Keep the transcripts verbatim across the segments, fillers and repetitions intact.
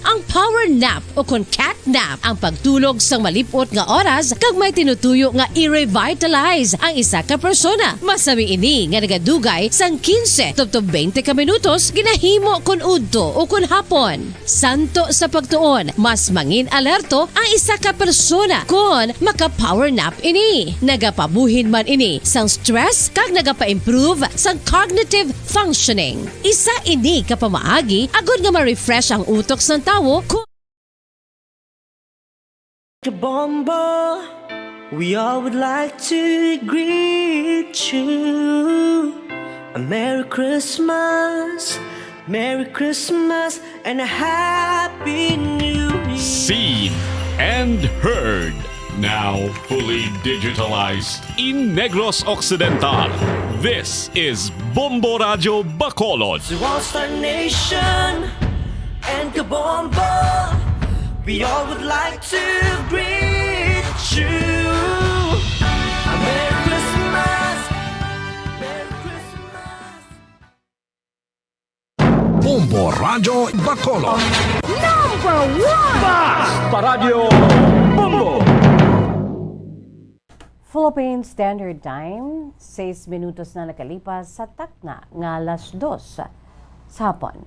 Ang power nap o kon cat nap, ang pagtulog sang malip-ot nga oras kag may tinutuyo nga i-revitalize ang isa ka persona. Masami ini nga nagadugay sang quince tubtob twenty ka minutos, ginahimo kon udto o kon hapon. Santo sa pagtuon, mas mangin-alerto ang isa ka persona kon maka-power nap ini. Nagapabuhin man ini sang stress kag nagapa-improve sang cognitive functioning. Isa ini ka pamaagi agod nga ma-refresh ang utok sang tawo kon Kabombo, we all would like to greet you a Merry Christmas, Merry Christmas, and a Happy New Year. Seen and heard, now fully digitalized in Negros Occidental. This is Bombo Radyo Bacolod. To all Star Nation and Kabombo, we all would like to greet you a Merry Christmas, Merry Christmas. Bombo Radyo Bacolod. Number one! Basta Radyo Bombo! Philippine Standard Time, sais minutos na nakalipas sa takna nga alas dos sa hapon.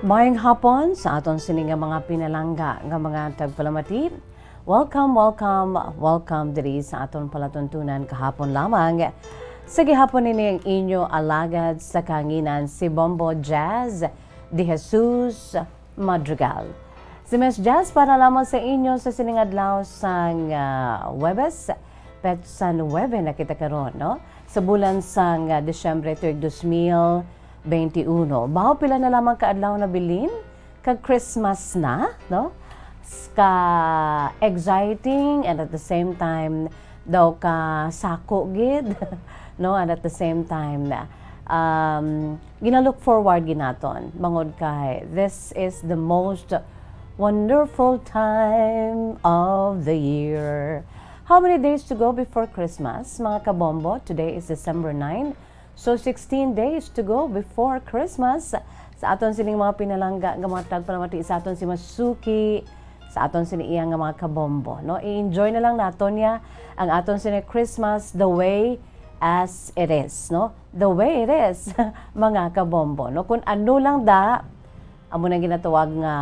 Maayong hapon sa aton sini nga mga pinalangga nga mga tagpalamati. Welcome, welcome, welcome diri sa aton palatuntunan kahapon lamang. Sa gihapon ini ang inyo alagad sa kahanginan, si Bombo Jazz de Jesus Madrigal. Si Miss Jazz para lamang sa inyo sa sining adlaw sang, ah, Huwebes, petsa nuwebe na kita karon, no? Sa bulan sang, ah, Disyembre tuig dos mil benti uno. Baw pila na lamang ka adlaw nabilin? Kag Christmas na, no? S-, ka exciting and at the same time daw ka sako gid, no? And at the same time na, um, gina-look forward gid naton bangod kay this is the most wonderful time of the year. How many days to go before Christmas, mga kabombo? Today is December nine. So, sixteen days to go before Christmas. Sa aton sining mga pinalangga nga mga tagpalamati, sa aton si Masuki, sa aton sini iya nga mga kabombo, no? I-enjoy na lang naton niya ang aton sini Christmas the way as it is, no? The way it is, mga kabombo, no? Kung ano lang da, amo nang ginatawag nga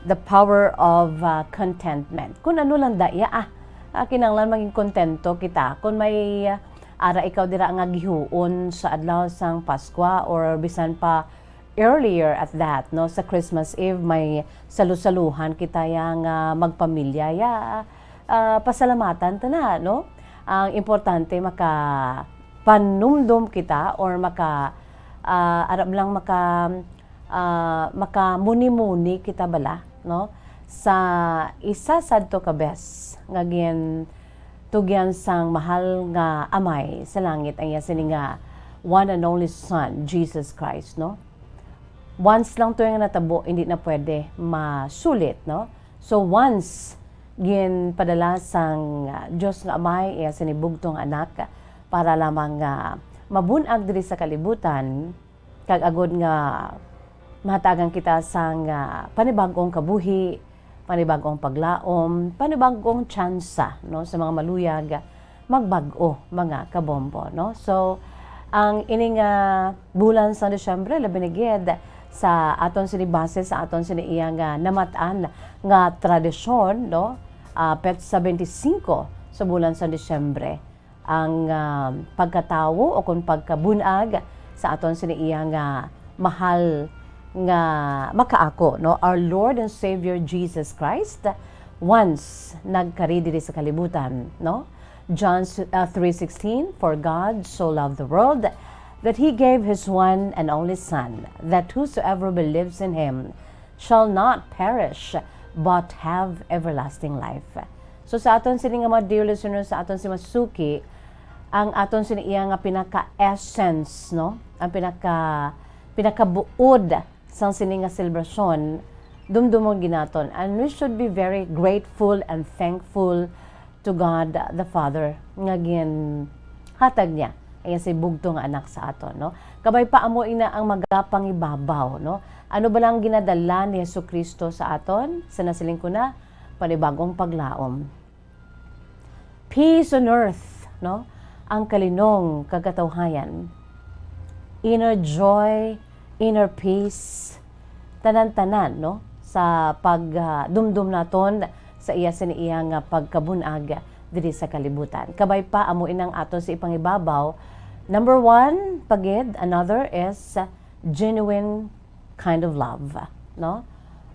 the power of, uh, contentment. Kung ano lang da iya, ah, ah, kinahanglan maging kontento kita. Kung may, ah, ara ikaw dira nga gihuon sa adlaw sang Paskwa or bisan pa earlier at that, no, sa Christmas Eve, may salusaluhan kita ya nga magpamilya ya, ah, pasalamatan ta na, no? Ang importante makapanumdom kita or maka, ah, arab lang maka, ah, makamuni-muni kita bala, no? Sa isa sadto ka bes nga gintugyan sang mahal nga Amay sa langit ang iya sini nga one and only Son, Jesus Christ, no? Once lang to yung natabo, hindi na pwede masulit, no? So, once ginpadala sang, ah, Dios nga Amay iya sini bugtong Anak para lamang nga mabun-ag diri sa kalibutan, kag agod nga mahatagan kita sang, ah, panibag-ong kabuhi, panibag-ong paglaom, panibag-ong tsansa, no, sa mga maluyag magbag-o, mga kabombo, no? So, ang ining, ah, bulan sa Disyembre, labi na gid sa aton sini base sa aton sini iya nga namat-an nga tradisyon, no? Ah, petsa twenty-cinco sa bulan sa Disyembre ang, ah, pagkatawo o kung pagkabun-ag sa aton sini iya nga mahal nga makaako, no? Our Lord and Savior Jesus Christ, once nagkari diri sa kalibutan, no? John, uh, three sixteen, "For God so loved the world that He gave His one and only Son, that whosoever believes in Him shall not perish, but have everlasting life. So sa aton sini nga mga dear listeners, sa aton si masuki, ang aton sini iya nga pinaka-essence, no? Ang pinaka, pinakabuod sang sini nga selebrasyon, dumdumon ginaton. And we should be very grateful and thankful to God the Father nga ginhatag niya ang iya si bugto nga anak sa aton, no? Kabay pa amo ina ang magapangibabaw, no? Ano ba lang ginadala ni Jesu-Cristo sa aton? Sa nasiling ko na, panibagong paglaom. Peace on earth, no? Ang kalinong kagkatawhayan. Inner joy, inner peace, tanan-tanan, no? Sa pag, ah, dumdum naton sa iya sini iya nga pagkabun-ag diri sa kalibutan. Kabay pa amo inang ato sa ipangibabaw. Number one, pagid, another is genuine kind of love, no?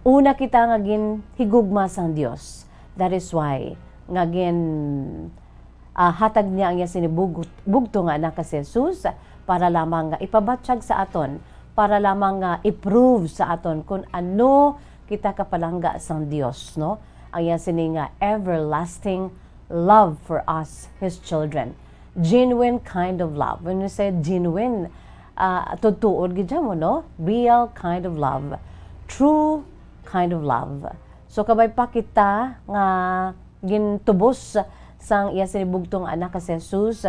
Una kita nga ginhigugma sang Dios. That is why nga gin, ah, hatag niya ang iya sini bugut-, bugto nga anak nga si Jesus para lamang nga ipabatyag sa aton, para lamang nga i-prove sa aton kung ano kita kapalangga sang Dios, no? Ang iya sini nga everlasting love for us, His children. Genuine kind of love. When we say genuine, ah, tutuod gid mo, no? Real kind of love. True kind of love. So, kabay pa kita nga gintubos sang iya sini bugtong anak nga si Jesus,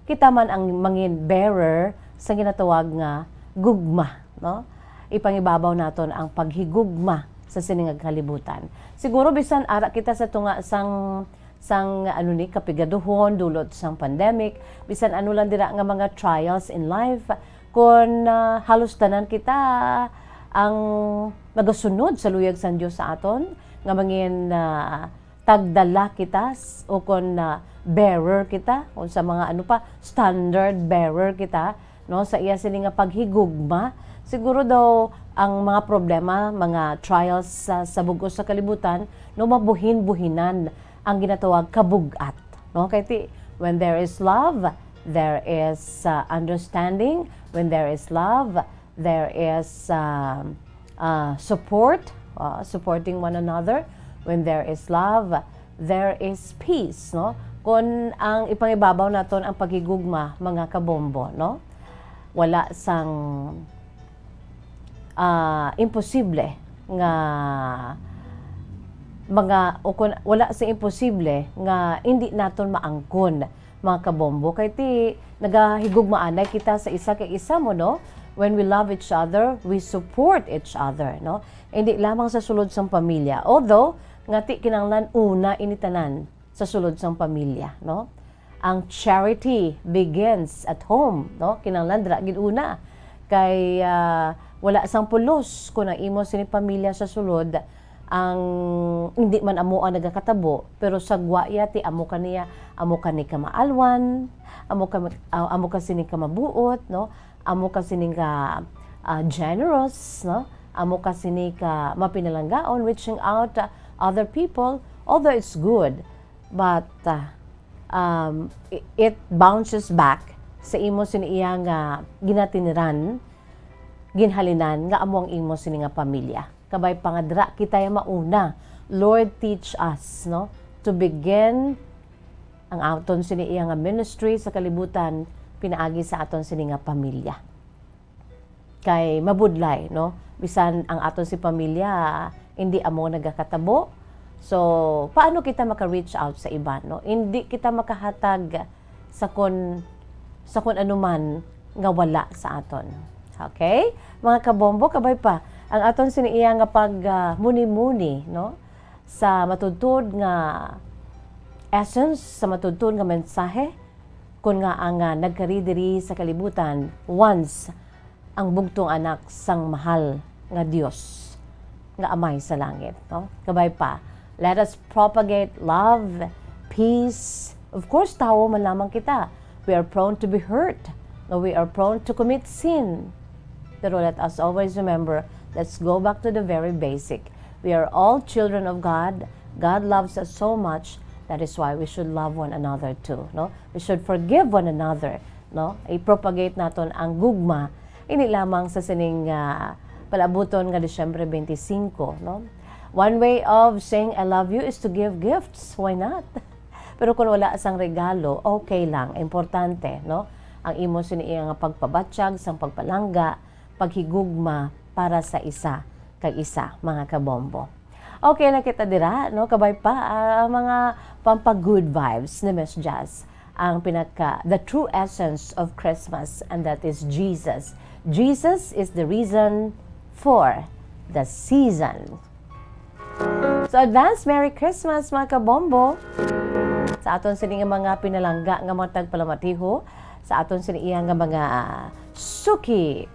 kita man ang mangin bearer sa ginatawag nga gugma, no? Ipangibabaw naton ang paghigugma sa sini nga kalibutan. Siguro bisan ara kita sa tunga sang, sang, ano ni, kapigaduhon, dulot sang pandemic, bisan ano lang dira nga mga trials in life, kun, ah, halos tanan kita ang magasunod sa luyag sang Dios sa aton, nga mangin, ah, tagdala kita s-, o kun, ah, bearer kita, o sa mga ano pa, standard bearer kita, no, sa iya sini nga paghigugma. Siguro daw ang mga problema, mga trials sa, sa bug-os sa kalibutan, no, mabuhin-buhinan ang ginatawag kabug-at, no? Kay ti, when there is love, there is, uh, understanding. When there is love, there is, um, uh, support, uh, supporting one another. When there is love, there is peace, no? Kon ang ipangibabaw naton ang paghigugma, mga kabombo, no? Wala sang, ah, imposible nga mga, o kun wala sa imposible nga indi naton maangkon, mga kabombo, kay ti nagahigugmaanay kita sa isa kay isa mo, no? When we love each other, we support each other, no? Hindi lamang sa sulod sang pamilya. Although, nga ti kinahanglan una ini tanan sa sulod sang pamilya, no? Ang charity begins at home, no? Kinahanglan dira gid una. Kay, ah, wala sang pulos kung ang imo sini pamilya sa sulod ang hindi man amo ang nagakatabo, pero sa gwa iya ti amo ka niya, amo ka ni kamaalwan, amo ka, ah, amo ka sini ka mabuot, no? Amo ka sini ka, ah, generous, no? Amo ka sini ka mapinalanggaon, reaching out, ah, other people, although it's good, but, ah, um, i-, it bounces back sa imo sini iya nga ginatiniran, ginhalinan nga amo ang imo sini nga pamilya. Kabay pa nga dira kita ya mauna. Lord, teach us, no, to begin ang aton sini iya nga ministry sa kalibutan pinaagi sa aton sini nga pamilya. Kay mabudlay, no? Bisan ang aton si pamilya, hindi amo nagakatabo. So, paano kita maka-reach out sa iban, no? Hindi kita makahatag sa kun, sa kun ano man nga wala sa aton. Okay? Mga kabombo, kabay pa. Ang aton sini iya nga pag, ah, muni-muni, no? Sa matudtod nga essence, sa matudtod nga mensahe, kun nga ang, ah, nagkari diri sa kalibutan, once ang bugtong anak sang mahal nga Dios, nga Amay sa langit, no? Kabay pa, let us propagate love, peace. Of course, tawo man lamang kita. We are prone to be hurt. No, we are prone to commit sin. Pero let us always remember, let's go back to the very basic. We are all children of God. God loves us so much. That is why we should love one another too, no? We should forgive one another. no? I-propagate naton ang gugma, ini lamang sa sining, ah, palabuton nga Disyembre twenty-five, no? One way of saying "I love you" is to give gifts. Why not? Pero kung wala sang regalo, okay lang. Importante, no? Ang imo sini iya nga pagpabatyag sang pagpalangga, paghigugma para sa isa kag isa, mga kabombo. Okay na kita dira, no? Kabay pa, ah, ang mga pampag-good vibes ni Miss Jazz. Ang pinaka, the true essence of Christmas, and that is Jesus. Jesus is the reason for the season. So, advance Merry Christmas, mga kabombo! Sa aton sini nga mga pinalangga nga mga tagpalamatiho, sa aton sini iya nga mga, ah, suki.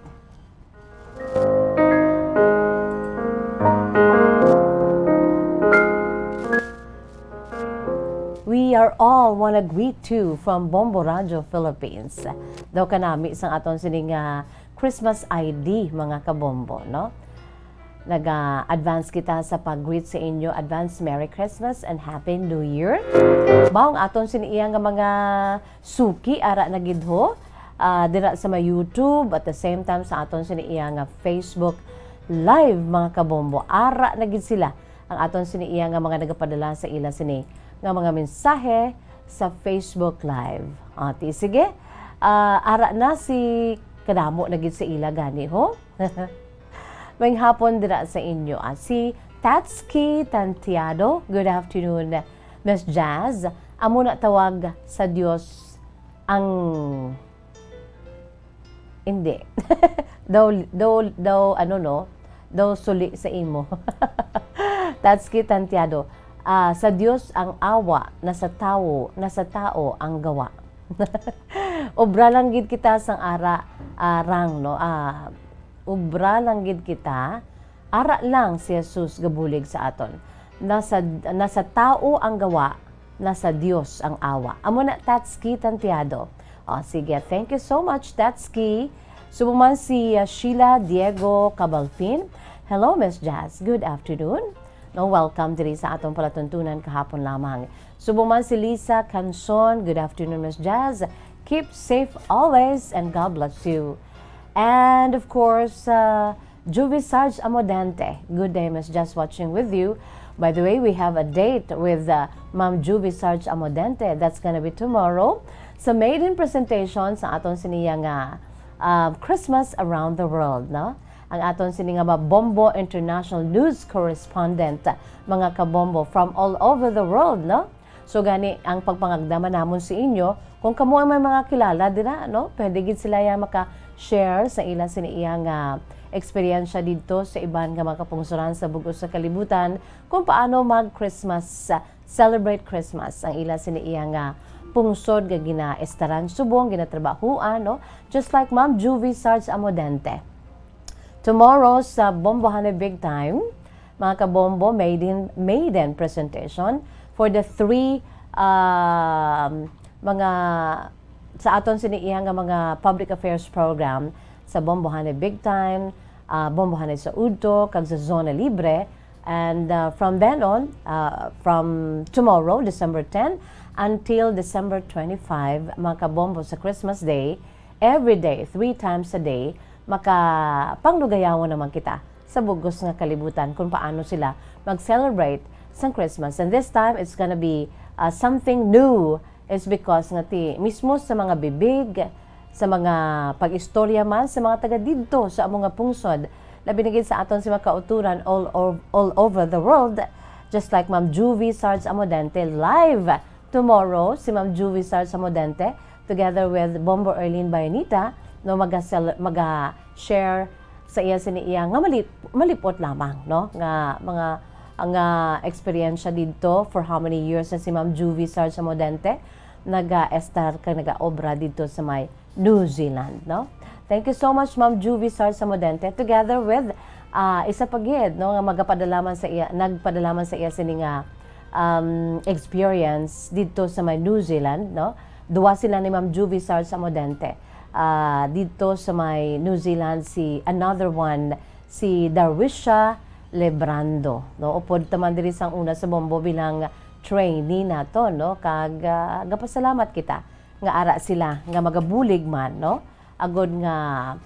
We are all wanna greet you from Bombo Radio Philippines. Daw kanami sang aton sini nga Christmas I D, mga kabombo, no? Naga-advance kita sa pag-greet sa inyo. Advance Merry Christmas and Happy New Year. Mao ang aton sini iya nga mga suki, ara na gid ho. Ah, dira sa may YouTube, at the same time sa aton sini iya nga Facebook Live, mga kabombo. Ara na gid sila ang aton sini iya nga mga nagapadala sa ila sini nga mga mensahe sa Facebook Live. Ah, ti, sige. Ah, ara na si kadamo na gid sa ila gani, ho? Maayong hapon dira sa inyo, ah, si Tatski Tantiado. Good afternoon, Miss Jazz. Amo na tawag sa Dios ang, hindi. Daw, daw, daw, ano, no? Daw suli sa imo. Tatski Tantiado. Ah, sa Dios ang awa, na sa tawo, na sa tao ang gawa. Obra lang gid kita sang ara, arang, no? Ah, obra lang gid kita, ara lang si Jesus gabulig sa aton. Nasa, nasa tao ang gawa, nasa Dios ang awa. Amo na, Tatski Tantiado. O, sige, thank you so much, Tatski. Subong man si, uh, Sheila Diego Cabalfin. Hello, Miss Jazz. Good afternoon. No, welcome diri sa atong palatuntunan kahapon lamang. Subong man si Lisa Canson. Good afternoon, Miss Jazz. Keep safe always and God bless you. And of course, uh, Juvie Sarge Amodente. Good day, Miss Jazz, watching with you. By the way, we have a date with, uh, Ma'am Juvie Sarge Amodente. That's gonna be tomorrow. Sa maiden presentation sa aton sini nga, uh, Christmas Around the World, no? Ang aton sini nga Bombo International News Correspondent, mga kabombo from all over the world, no? So gani, ang pagpangagda man namon sa inyo, kung kamo ay may mga kilala dira, no? Pwede gid sila ya maka-share sa ila sini iya nga eksperyensya didto sa iban nga mga kapungsoran sa bug-os nga kalibutan kung paano mag-Christmas, ah, celebrate Christmas ang ila sini iya nga pungsod nga ginaestaran subong ginatrabahuan, no? Just like Ma'am Juvie Sarge Amodente. Tomorrow sa Bombohane Big Time, mga kabombo, maiden, maiden presentation for the three, um, mga, sa aton sini iya nga mga public affairs program sa Bombohane Big Time, ah, Bombohane sa Udto, kag sa Zona Libre. And, uh, from then on, uh, from tomorrow, December ten, until December twenty-five, mga kabombo, sa Christmas Day, every day, three times a day, makapanglugayawon naman kita sa bug-os nga kalibutan kung paano sila mag-celebrate sang Christmas. And this time, it's gonna be, uh, something new. It's because nga ti mismo sa mga bibig, sa mga pag-istorya man, sa mga taga didto sa amo nga pungsod, labi na gid sa aton sa mga kauturan all, all, all over the world, just like Ma'am Juvie Sarge Amodente, live tomorrow si Ma'am Juvie Sarge Amodente together with Bombo Erlene Bayanita, no, maga-, maga-share sa iya sini iya nga malip-, malipot lamang, no, nga mga, nga eksperyensya didto. For how many years na si Ma'am Juvie Sarge Amodente naga-estar kag naga-obra didto sa may New Zealand, no? Thank you so much, Ma'am Juvie Sarge Amodente, together with, ah, isa pa gid, no, nga magapadalaman sa iya, nagpadalaman sa iya sini nga, um, experience didto sa may New Zealand, no? Duwa sila ni Ma'am Juvie Sarge Amodente. Ah, didto sa may New Zealand, si another one, si Darwisha Lebrando, no? Upod ta man diri sang una sa Bombo bilang trainee nato, no? Kag, ah, gapasalamat kita nga ara sila nga magabulig man, no? Agod nga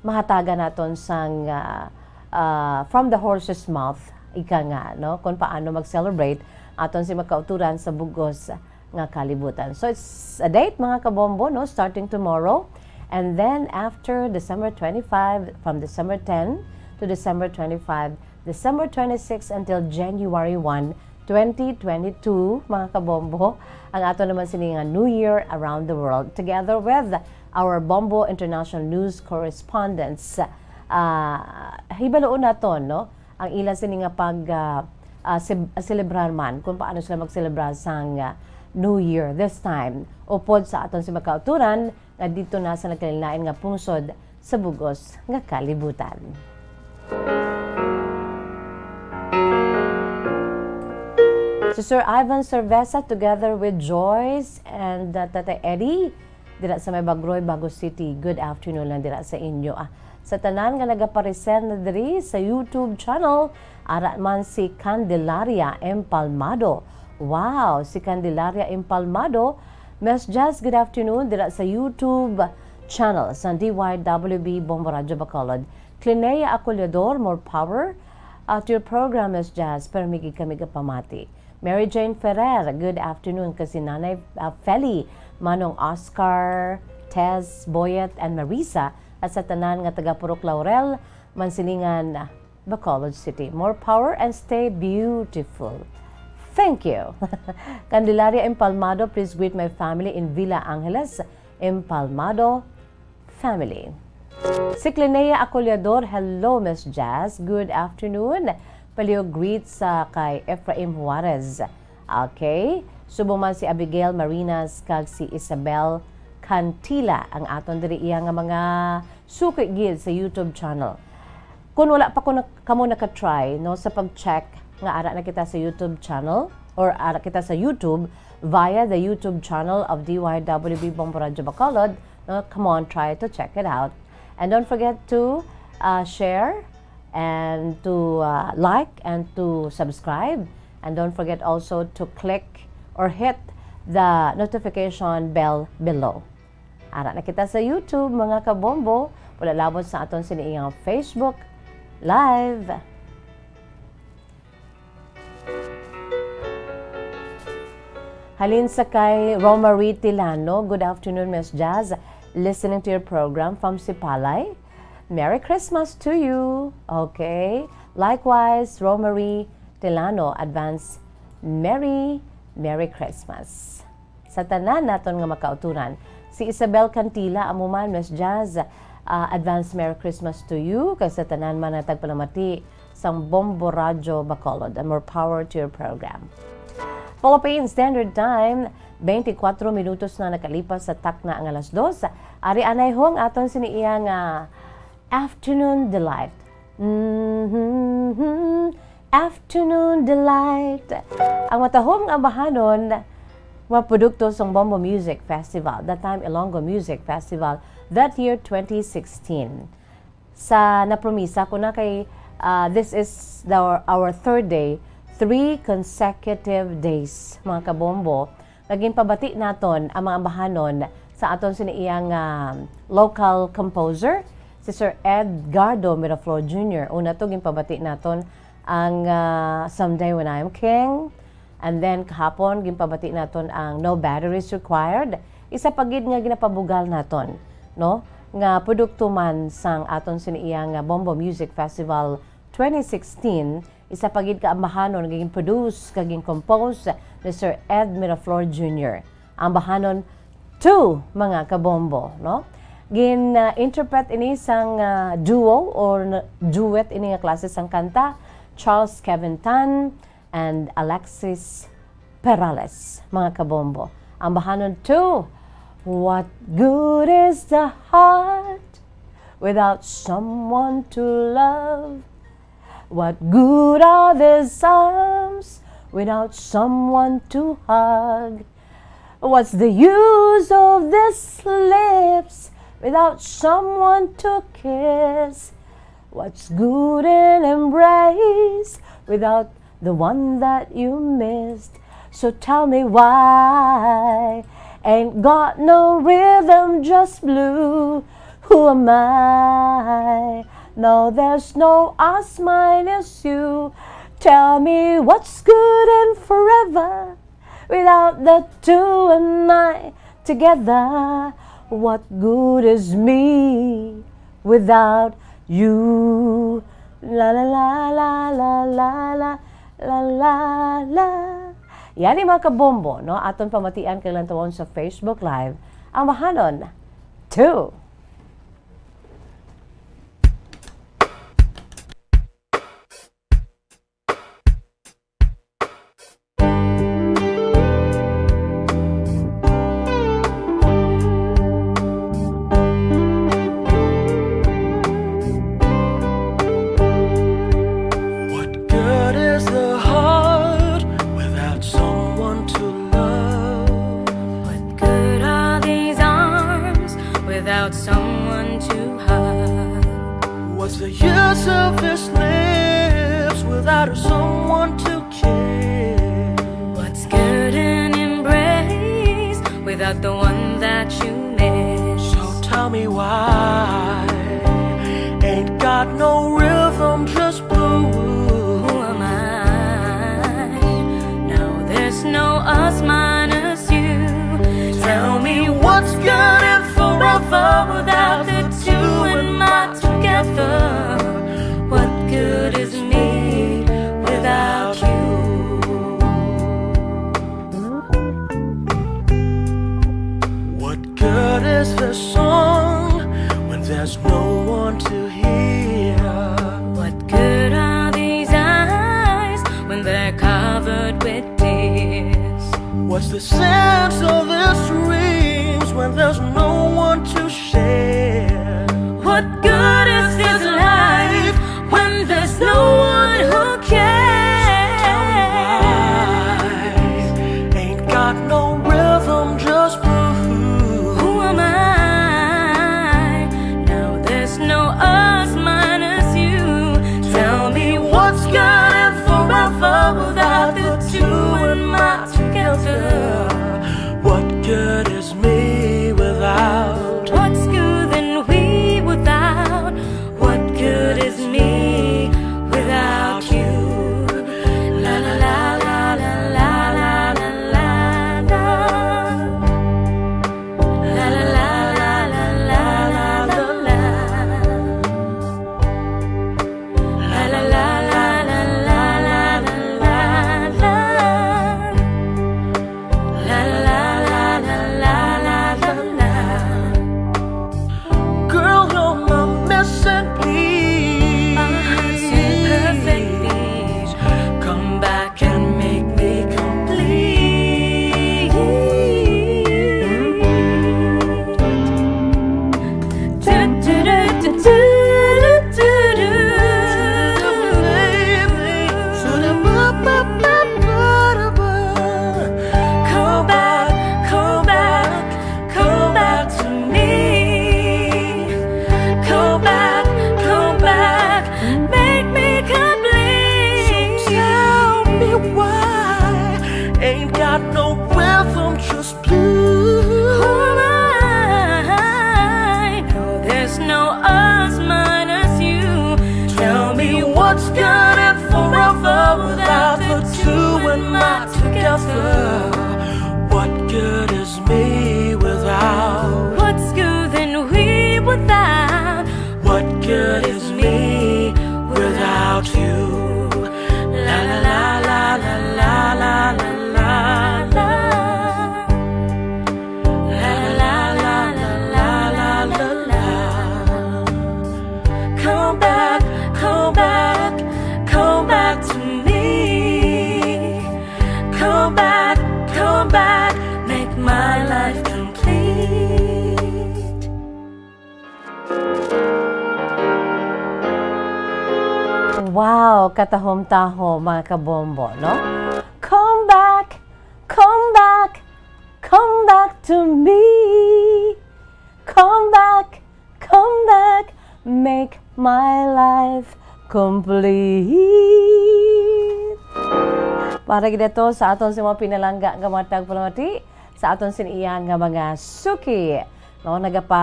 mahatagan naton sang, ah, ah, from the horse's mouth, ika nga, no? Kung paano mag-celebrate aton si makauturan sa bugos nga kalibutan. So it's a date, mga kabombo, no? Starting tomorrow. And then after December twenty-five, from December ten to December twenty-five, December twenty-six until January one, twenty twenty-two, mga kabombo, ang ato naman sini nga New Year around the world, together with our Bombo International News correspondents. Ah, hibaluon naton, no, ang ila sini nga pag, ah, ah, seb-, ah, selebrar man, kung paano sila magselebrar sang, ah, New Year this time, upod sa aton si makauturan nga dito na sa nagkalain-lain nga pungsod sa bugos nga kalibutan. Si Sir Ivan Cerveza together with Joyce and, uh, Tatay Eddie dira sa may Bagroy, Bago City. Good afternoon lang dira sa inyo, ah. Sa tanan nga nagaparesent na diri sa YouTube channel, ara man si Candelaria Empalmado. Wow, si Candelaria Empalmado. Miss Jazz, good afternoon dira sa YouTube channel sang D Y W B Bombo Radyo Bacolod. Clinea Acolador, more power, uh, to your program, Miss Jazz. Permi gid kami gapamati. Mary Jane Ferrer, good afternoon. Kay si Nanay, uh, Feli, Manong Oscar, Tez, Boyet, and Marisa, at sa tanan nga taga Purok Laurel, Mansilingan, Bacolod City. More power and stay beautiful. Thank you. Candelaria Empalmado, please greet my family in Villa Angeles. Empalmado family. Si Clinea Acolador, hello, Miss Jazz. Good afternoon. Palihog greet sa kay Efraim Juarez. Okay. Subong man si Abigail Marinas kag si Isabel Cantila ang aton diri iya nga mga suki gid sa YouTube channel. Kung wala pa ko na, kamo naka-try, no, sa pag-check nga ara na kita sa YouTube channel or ara kita sa YouTube via the YouTube channel of D Y W B Bombo Radyo Bacolod, no, come on, try to check it out. And don't forget to, uh, share and to, uh, like and to subscribe. And don't forget also to click or hit the notification bell below. Ara na kita sa YouTube, mga kabombo. Wala labot sa aton sini iyang Facebook Live. Halin sa kay Romary Tilano, "Good afternoon, Miss Jazz. Listening to your program from Sipalay. Merry Christmas to you." Okay. Likewise, Romary Tilano, advance Merry, Merry Christmas. Sa tanan naton nga makauturan. Si Isabel Cantila, amo man, Miss Jazz, ah, advance Merry Christmas to you, kag sa tanan man nga tagpalamati sang Bombo Radyo Bacolod, and more power to your program. Philippine Standard Time, twenty-four minutos na nakalipas sa takna nga alas dos. Ari anay hong aton sini iya nga Afternoon Delight. Mhm. Afternoon Delight. Ang matahom nga ambahanon nga produkto sang Bombo Music Festival, that time Ilonggo Music Festival, that year twenty sixteen. Sa napromisa ko na kay, ah, this is the, our third day, three consecutive days, mga kabombo, nga ginpabati naton ang mga ambahanon sa aton sini iyang, ah, local composer, si Sir Edgardo Miraflor Junior. Una to, ginpabati naton ang, ah, Someday When I Am King, and then kahapon, ginpabati naton ang No Batteries Required. Isa pa gid nga ginapabugal naton, no, nga produkto man sang aton sini iyang, ah, Bombo Music Festival twenty sixteen, isa pa gid ka ambahanon nga gin-produce kag gin-compose ni Sir Ed Miraflor Junior. Ambahanon two, mga kabombo, no? Gin, ah, interpret ini sang, ah, duo or n-, duet ini nga klase sang kanta, Charles Kevin Tan and Alexis Perales, mga kabombo. Ambahanon two, "What good is the heart without someone to love? What good are these arms without someone to hug? What's the use of these lips without someone to kiss? What's good an embrace without the one that you missed? So tell me why Ain't got no rhythm, just blue. Who am I? No, there's no us minus you. Tell me what's good and forever without the two and I together. What good is me without you? La la la la la la la la la la. Yani, mga kabombo, no? Aton pamatian kag lantawon sa Facebook Live ang Bahanon two. What good is the heart without someone to love? What good are these arms without someone to hug? What's the use of these lips without someone to kiss? What's good an embrace without the one that you miss? So tell me why ain't got no rhythm, just blue. Who am I? Now there's no us minus you. Tell me what's good and forever without the two and my together. What good is me without you? What good is the song when there's no one to hear? What good are these eyes when they're covered with tears? What's the sense of these dreams when there's no one to share? What good is this life when there's no one who cares? Tell me why ain't got no rhythm, just blue. Who am I? Now there's no us minus you. Tell me what's good and forever without the two and my together. What good is me without? What's good and we without? What good is me without you? La la la la la la la la la. La la la la la la la la la. La la la la la la la la la. La la la la la la la la. Girl, you're my missing piece. My heart's a perfect piece. Come back and make me complete. Come back, come back, come back to me. Come back, come back, make me complete. So tell me why ain't got no rhythm, just blue. Oh, I know there's no us minus you. Tell me what's good and forever without the two and my together. What good is me without? What's good and we without? What good is me without you? La la la la la la la la la. La la la la la la la la. Come back, come back, come back to me. Come back, come back, make my life complete. Wow, katahom-tahom, mga kabombo, no? Come back, come back, come back to me. Come back, come back, make my life complete. Para gid to sa aton sa mga pinalangga nga mga tagpalamati, sa aton sini iya nga mga suki, no? Nagapa,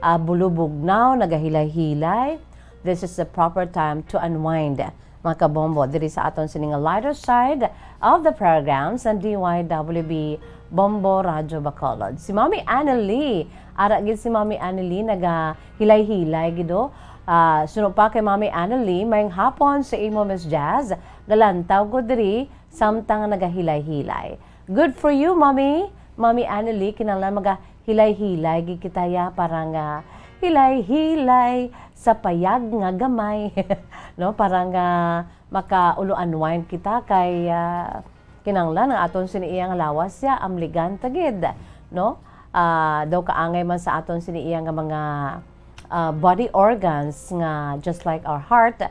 ah, bulubog now, nagahilay-hilay. This is the proper time to unwind, mga kabombo, diri sa aton sini nga lighter side of the program sa D Y W B Bombo Radyo Bacolod. Si Mami Annalie, ara gid si Mami Annalie, nagahilay-hilay gid, oh. Ah, suno pa kay Mami Annalie, maayong hapon sa imo, Miss Jazz. Galantaw ko diri, samtang nagahilay-hilay. Good for you, Mami. Mami Annalie, kinahanglan magahilay-hilay gid kita, ya, para nga hilay-hilay sa payag nga gamay. No, para nga makaulo-unwind kita kay, ah, kinahanglan ang aton sini iya nga lawas, ya, amligan ta gid, no? Ah, daw kaangay man sa aton sini iya nga mga, ah, body organs nga just like our heart,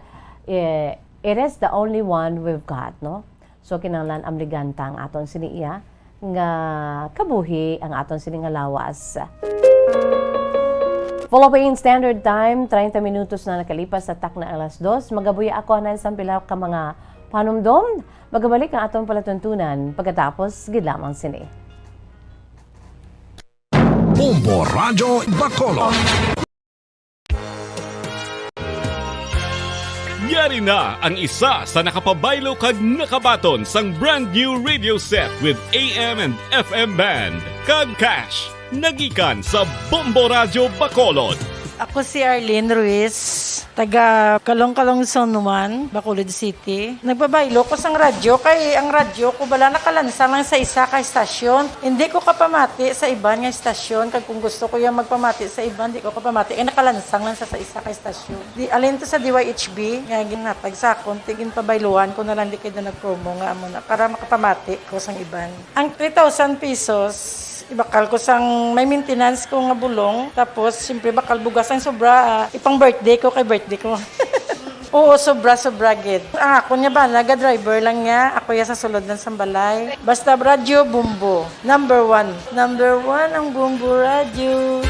eh, it is the only one we've got, no? So, kinahanglan amligan ta ang aton sini iya nga kabuhi, ang aton sini nga lawas. Philippine Standard Time, treinta minutos na nakalipas sa takna alas dos. Magabuya ako anay sa pila ka mga panumdom. Magabalik ang aton palatuntunan pagkatapos gid lamang sini. Bombo Radyo Bacolod. Yari na ang isa sa nakapabaylo kag nakabaton sang brand new radio set with A M and F M band kag cash. Nagikan sa Bombo Radyo Bacolod. Ako si Arlene Ruiz, taga Calong-Calong Zone one, Bacolod City. Nagpabaylo ko sang radyo kay ang radyo ko bala nakalansang lang sa isa ka estasyon. Hindi ko kapamati sa iban nga estasyon, kag kung gusto ko yung magpamati sa iban, di ko kapamati kay nakalansang lang sa, sa isa ka estasyon. Di, alin to sa D Y H B nga ginhatag sa akon, ti ginpabayluhan ko na lang di kay daw nag-promo nga amo na para makapamati ko sang iban. Ang three thousand pesos, ibakal ko sang may maintenance ko nga bulong. Tapos, siyempre, bakal bugas ang sobra, ah, ipang birthday ko kay birthday ko. Oo, sobra, sobra gid. Ang akon nga bana, ga-driver lang niya. Ako ya sa sulod lang sang balay. Basta radyo, Bombo. Number one. Number one ang Bombo Radyo.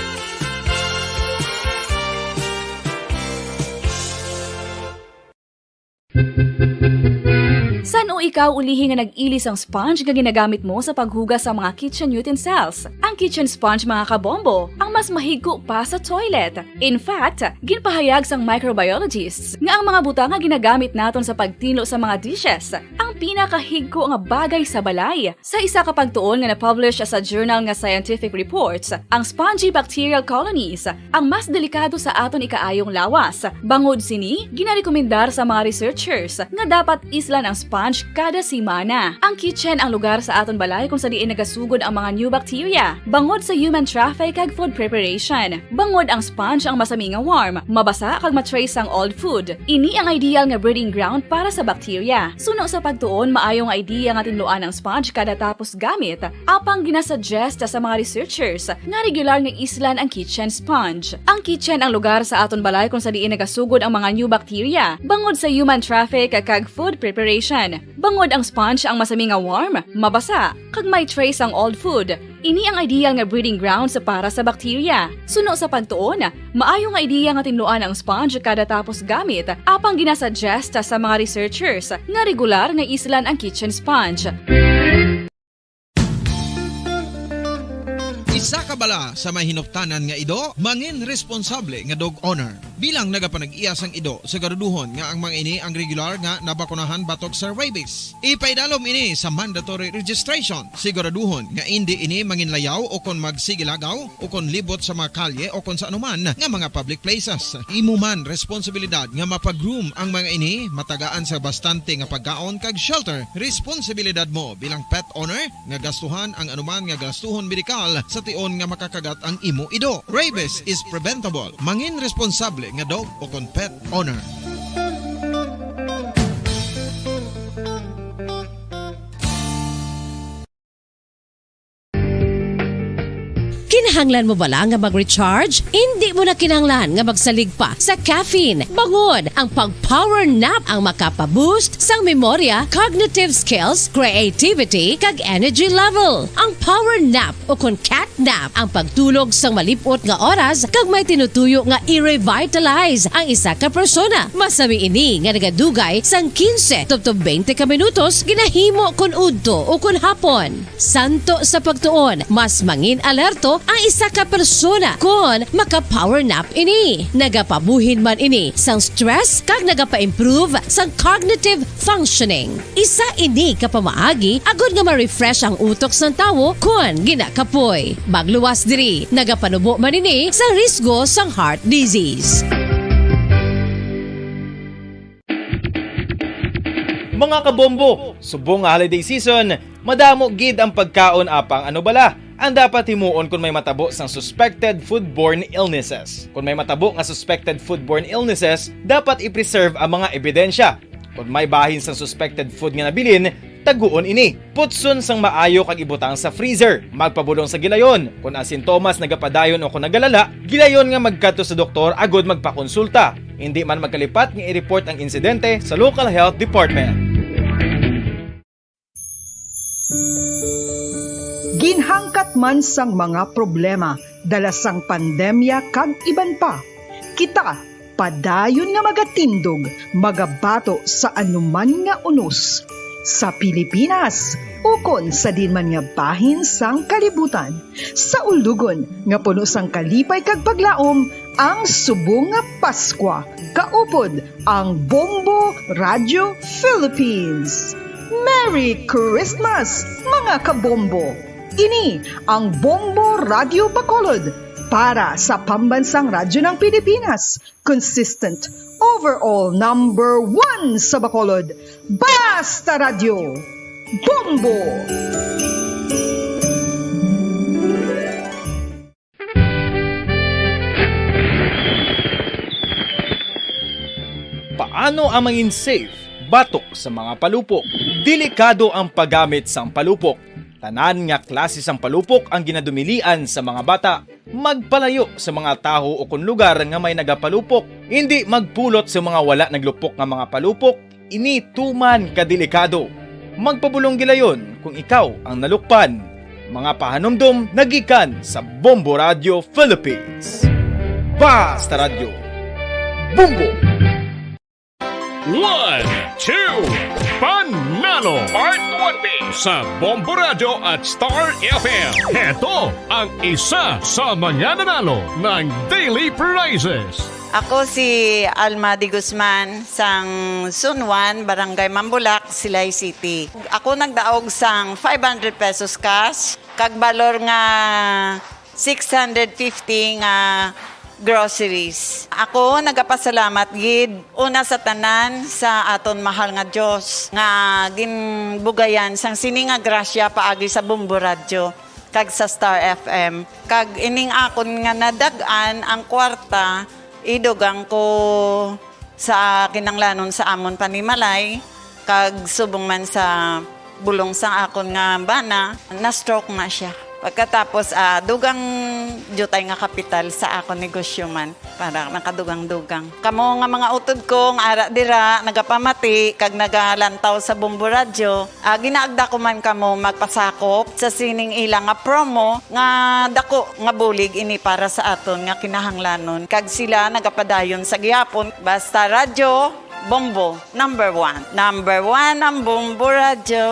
San-o ikaw ulihi nga nag-ili sang sponge nga ginagamit mo sa paghugas sa mga kitchen utensils? Ang kitchen sponge, mga kabombo, ang mas mahigko pa sa toilet. In fact, ginpahayag sang microbiologists nga ang mga butang nga ginagamit naton sa pagtinlo sa mga dishes ang pinakahigko nga bagay sa balay. Sa isa ka pagtuon nga na-publish sa journal nga Scientific Reports, ang spongy bacterial colonies ang mas delikado sa aton ikaayong lawas. Bangod sini, ginarekomendar sa mga researchers nga dapat islan ang sponge kada semana. Ang kitchen ang lugar sa aton balay kung sa diin nagasugod ang mga new bacteria, bangod sa human traffic kag food preparation. Bangod ang sponge ang masami nga warm, mabasa kag ma-trace sang old food. Ini ang ideal nga breeding ground para sa bacteria. Suno sa pagtuon, maayo nga idea nga tinluan ang sponge kada tapos gamit. Apang ginasuggest sa mga researchers nga regular nga islan ang kitchen sponge. Ang kitchen ang lugar sa aton balay kung sa diin nagasugod ang mga new bacteria, bangod sa human traffic kag food preparation. Bangod ang sponge ang masami nga warm, mabasa, kag may trace ang old food. Ini ang ideal nga breeding grounds para sa bacteria. Suno sa pagtuon, maayo nga ideya nga tinluan ang sponge kada tapos gamit, apang ginasuggest sa mga researchers nga regular nga islan ang kitchen sponge. Isa ka bala sa may hinuptanan nga ido, mangin responsable nga dog owner. Bilang nagapanag-iya sang ido, siguraduhon nga ang mga ini ang regular nga nabakunahan batok sa rabies. Ipaidalom ini sa mandatory registration. Siguraduhon nga indi ini manginlayaw o kon magsigilagaw o kon libot sa mga kalye o kon sa anuman nga mga public places. Imo man responsibilidad nga mapag-groom ang mga ini, matagaan sa bastante nga pagkaon kag shelter. Responsibilidad mo bilang pet owner nga gastuhan ang anuman nga gastuhon medikal sa tion nga makakagat ang imo ido. Rabies is preventable. Mangin responsable nga dog o kon pet owner. Kinahanglan mo bala nga mag-recharge? Indi mo na kinahanglan nga magsalig pa sa caffeine. Bangod ang pag-power nap ang makapa-boost sang memorya, cognitive skills, creativity, kag energy level. Ang power nap, o kon cat nap, ang pagtulog sang malip-ot nga oras kag may tinutuyo nga i-revitalize ang isa ka persona. Masami ini nga nagadugay sang quince tubtob twenty ka minutos, ginahimo kon udto o kon hapon. Santo sa pagtuon, mas mangin alerto ang isa ka persona kon maka-power nap ini. Nagapabuhin man ini sang stress kag nagapa-improve sang cognitive functioning. Isa ini ka pamaagi agod nga ma-refresh ang utok sang tawo kon ginakapoy. Magluwas diri, nagapanubo man ini sa risgo sang heart disease. Mga kabombo, subong nga holiday season, madamo gid ang pagkaon, apang ano bala ang dapat himuon kon may matabo sang suspected foodborne illnesses? Kon may matabo nga suspected foodborne illnesses, dapat i-preserve ang mga ebidensya. Kon may bahin sang suspected food nga nabilin, taguon ini. Putson sang maayo kag ibutang sa freezer. Magpabulong sa gilayon. Kon ang sintomas nagapadayon o kon nagalala, gilayon nga magkadto sa doktor agod magpakonsulta. Indi man magkalipat nga i-report ang insidente sa local health department. Ginhangkat man sang mga problema dala sang pandemya kag iban pa, kita padayon nga magatindog, magabato sa anuman nga unos sa Pilipinas ukon sa diin man nga bahin sang kalibutan, sa ulugon nga puno sang kalipay kag paglaom ang subong nga Paskwa, kaupod ang Bombo Radio Philippines. Merry Christmas, mga kabombo! Ini ang Bombo Radio Bacolod para sa Pambansang Radyo ng Pilipinas, consistent, overall number one sa Bacolod. Basta Radyo, Bombo! Paano ang mangin safe batok sa mga palupok? Delikado ang paggamit sang palupok. Tanan nga klase sang palupok ang ginadumilian sa mga bata. Magpalayo sa mga tawo ukon lugar nga may nagapalupok. Indi magpulot sa mga wala naglupok nga mga palupok. Ini tuman ka delikado. Magpabulong gilayon kung ikaw ang nalukpan. Mga pahanumdom nagikan sa Bombo Radio Philippines. Basta Radyo, Bombo! One, two, Panalo Part one B sa Bombo Radio at Star F M. Heto ang isa sa mga nanalo ng daily prizes. Ako si Alma de Guzman, sang Zone one, Barangay Mambulak, Silay City. Ako nagdaog sang five hundred pesos cash, kag balor nga six hundred fifty nga groceries. Ako nagapasalamat gid, una sa tanan, sa aton mahal nga Dios nga ginbugayan sang sini nga grasya paagi sa Bombo Radyo kag sa Star F M. Kag ining akon nga nadag-an ang kwarta, idugang ko sa kinanglanon sa amon panimalay, kag subong man sa bulong sang akon nga bana, na-stroke na sia. Pagkatapos, ah, dugang diutay nga kapital sa akon negosyo man, para nakadugang-dugang. Kamo nga mga utod ko nga ara dira, nagapamati kag nagalantaw sa Bombo Radyo, Ah, ginaagda ko man kamo magpasakop sa sining ila nga promo nga dako nga bulig ini para sa aton nga kinahanglanon, kag sila nagapadayon sa gihapon. Basta Radyo Bombo, number one. Number one ang Bombo Radyo.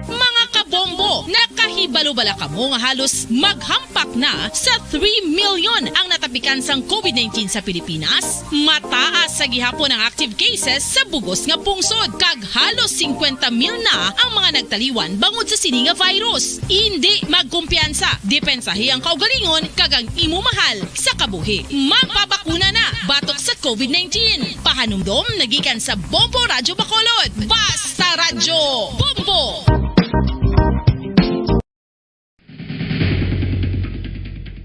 Mga kabombo, nakahibalo bala kamo nga halos maghampak na sa three million ang natapikan sang covid nineteen sa Pilipinas? Mataas sa gihapon ang active cases sa bugos nga pungsod, kag halos singkwenta mil na ang mga nagtaliwan bangod sa sini nga virus. Indi magkumpiyansa, depensahi ang kaugalingon kag ang imo mahal sa kabuhi. Magpabakuna na batok sa covid nineteen. Pahanumdom nagikan sa Bombo Radyo Bacolod. Basta Radyo, Bombo!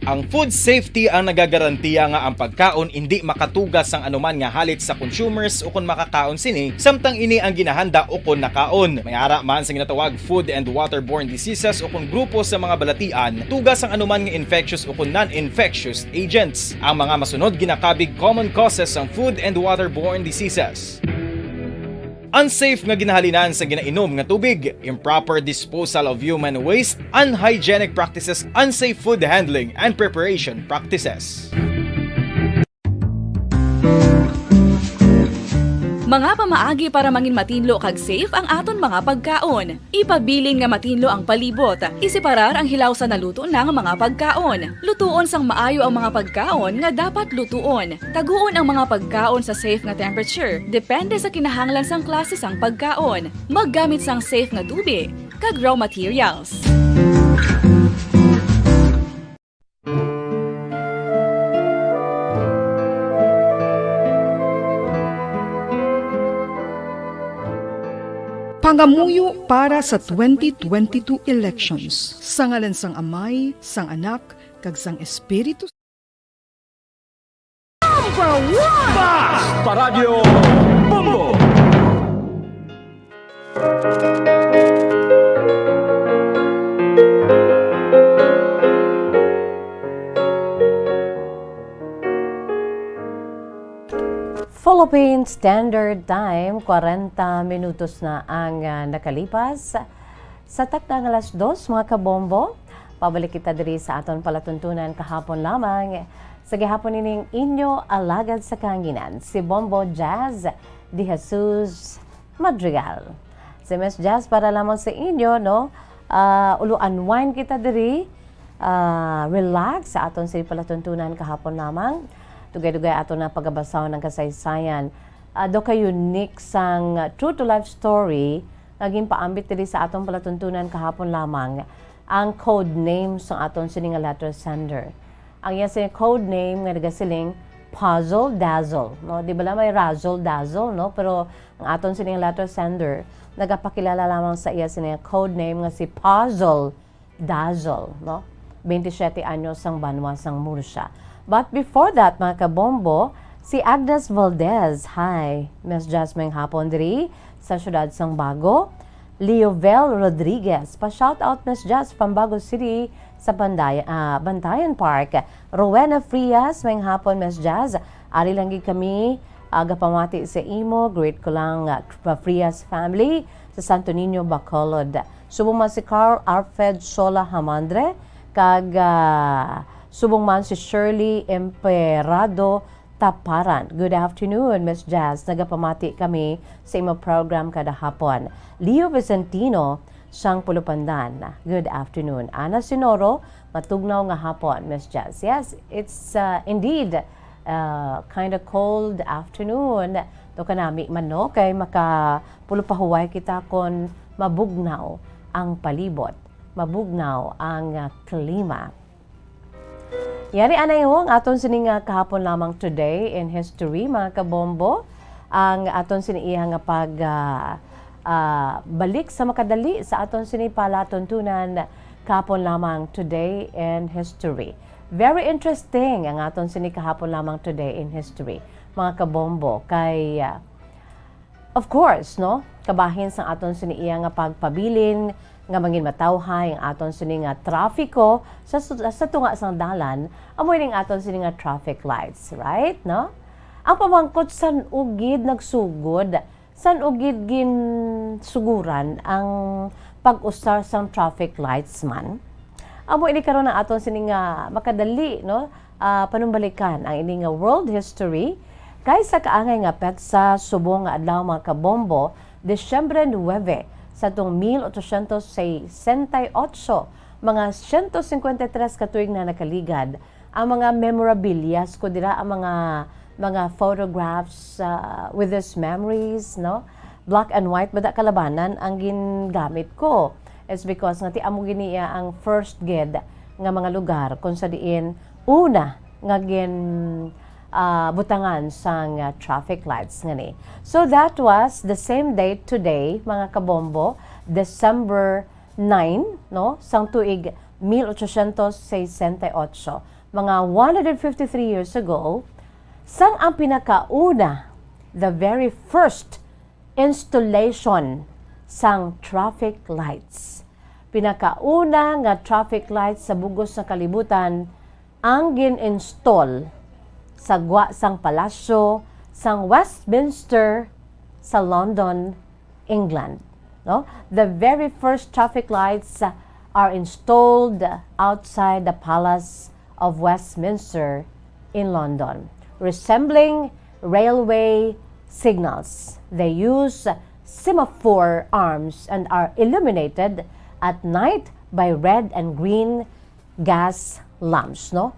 Ang food safety ang nagagarantiya nga ang pagkaon indi makatuga sang anuman nga halit sa consumers ukon makakaon sini, samtang ini ang ginahanda ukon nakaon. May ara man sa ginatawag food and waterborne diseases ukon grupo sa mga balatian, tuga sang anuman nga infectious ukon non-infectious agents. Ang mga masunod ginakabig common causes sang food and waterborne diseases. Unsafe nga ginahalinan sa ginainom nga tubig, improper disposal of human waste, unhygienic practices, unsafe food handling and preparation practices. Mga pamaagi para mangin matinlo kag safe ang aton mga pagkaon. Ipabilin nga matinlo ang palibot. Iseparar ang hilaw sa naluto na nga mga pagkaon. Lutuon sang maayo ang mga pagkaon nga dapat lutuon. Taguon ang mga pagkaon sa safe nga temperature, depende sa kinahanglan sang klase sang pagkaon. Maggamit sang safe nga tubi kag raw materials. Pangamuyo para sa twenty twenty-two elections. Sa ngalan sang Amay, sang Anak, kag sang Espiritu. Number one! Bas! Paradyo Bombo! Philippine Standard Time, kwarenta minutos na ang ah, nakalipas. Sa takna nga alas dos, mga kabombo, pabalik kita diri sa aton palatuntunan kahapon lamang. Sa gihapon ining inyo alagad sa kahanginan, si Bombo Jazz de Jesus Madrigal. Si Miss Jazz para lamang sa inyo, no? Ah, ulo unwind kita diri. Ah, relax sa aton sini palatuntunan kahapon lamang. Dugay-dugay aton na pagabasahon ang kasaysayan. Ah, daw ka unique sang true to life story nga ginpaambit diri sa aton palatuntunan kahapon lamang ang code name sang aton sini nga letter sender. Ang iya sini code name nga nagasiling Puzzle Dazzle, no? Di bala may Razzle Dazzle, no? Pero ang aton sini nga letter sender nagapakilala lamang sa iya sini nga code name nga si Puzzle Dazzle, no? Twenty-seven anyos sang banwa sang Murcia. But before that, mga kabombo, si Agnes Valdez, hi, Miss Jazz, maayong hapon diri sa siyudad sang Bago. Leovel Rodriguez, pa-shout out, Miss Jazz, from Bago City sa Banday-, ah, Bantayan Park. Rowena Frias, maayong hapon, Miss Jazz. Ari lang gid kami, ah, gapamati sa imo, greet ko lang, ah, Frias family sa Santo Niño, Bacolod. Subong man si Carl Alfred Sola Hamandre, kag, ah, subong man si Shirley Emperado Taparan. Good afternoon, Miss Jazz. Nagapamati kami sa imo program kada hapon. Leo Vicentino, sang Pulupandan. Good afternoon. Ana Sinoro, matugnaw nga hapon, Miss Jazz. Yes, it's, uh, indeed, uh, kinda cold afternoon. To kanami man, no? Kay makapulupahuway kita kon mabugnaw ang palibot, mabugnaw ang, uh, klima. Yari anay ho ang aton sini nga kahapon lamang, Today in History, mga kabombo. Ang aton sini iya nga pag, ah, ah, balik sa makadali sa aton sini palatuntunan kahapon lamang, Today in History. Very interesting ang aton sini kahapon lamang, Today in History, mga kabombo. Kay, ah, Of course, no? Kabahin sang aton sini iya nga pagpabilin nga mangin matawhay ang aton sini nga trafiko sa, sa tunga sang dalan, amo ini ang aton sini nga traffic lights, right? No? Ang pamangkot, san-o gid nagsugod, san-o gid ginsuguran ang pag-usar sang traffic lights man? Amo ini karon ang aton sini nga makadali, no? Ah, panumbalikan ang ini nga world history kay sa kaangay nga petsa, subong nga adlaw, mga kabombo, Disyembre nuebe, sa tong mil ochocientos sesenta y ocho, mga ciento cincuenta y tres ka tuig na nakaligad, ang mga memorabilia, ko dira ang mga, mga photographs, ah, with these memories, no? Black and white ba da kalabanan ang gingamit ko? It's because nga ti amo gid niya ang first gid nga mga lugar kung sa diin una nga gin, ah, butangan sang, ah, traffic lights ngani. So that was the same day today, mga kabombo, December nine, no, sang tuig mil ochocientos sesenta y ocho, mga one hundred fifty-three years ago, sang ang pinakauna, the very first installation sang traffic lights. Pinakauna nga traffic lights sa bugos nga kalibutan ang gin-install sa gwa sang palasyo sang Westminster sa London, England. No? The very first traffic lights are installed outside the Palace of Westminster in London, resembling railway signals. They use semaphore arms and are illuminated at night by red and green gas lamps, no?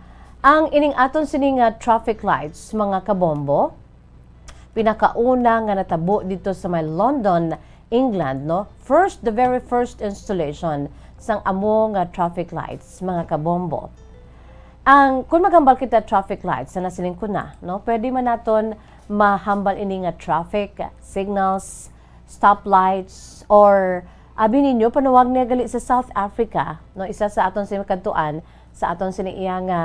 Ang ining aton sini nga traffic lights, mga kabombo, pinakauna nga natabo dito sa may London, England, no? First, the very first installation sang amo nga traffic lights, mga kabombo. Ang, kung maghambal kita traffic lights, na nasiling ko na, no? Pwede man naton mahambal ini nga traffic signals, stoplights, or abi ninyo, panawag niya gali sa South Africa, no? Isa sa aton sini kadtuan, sa aton sini iya nga,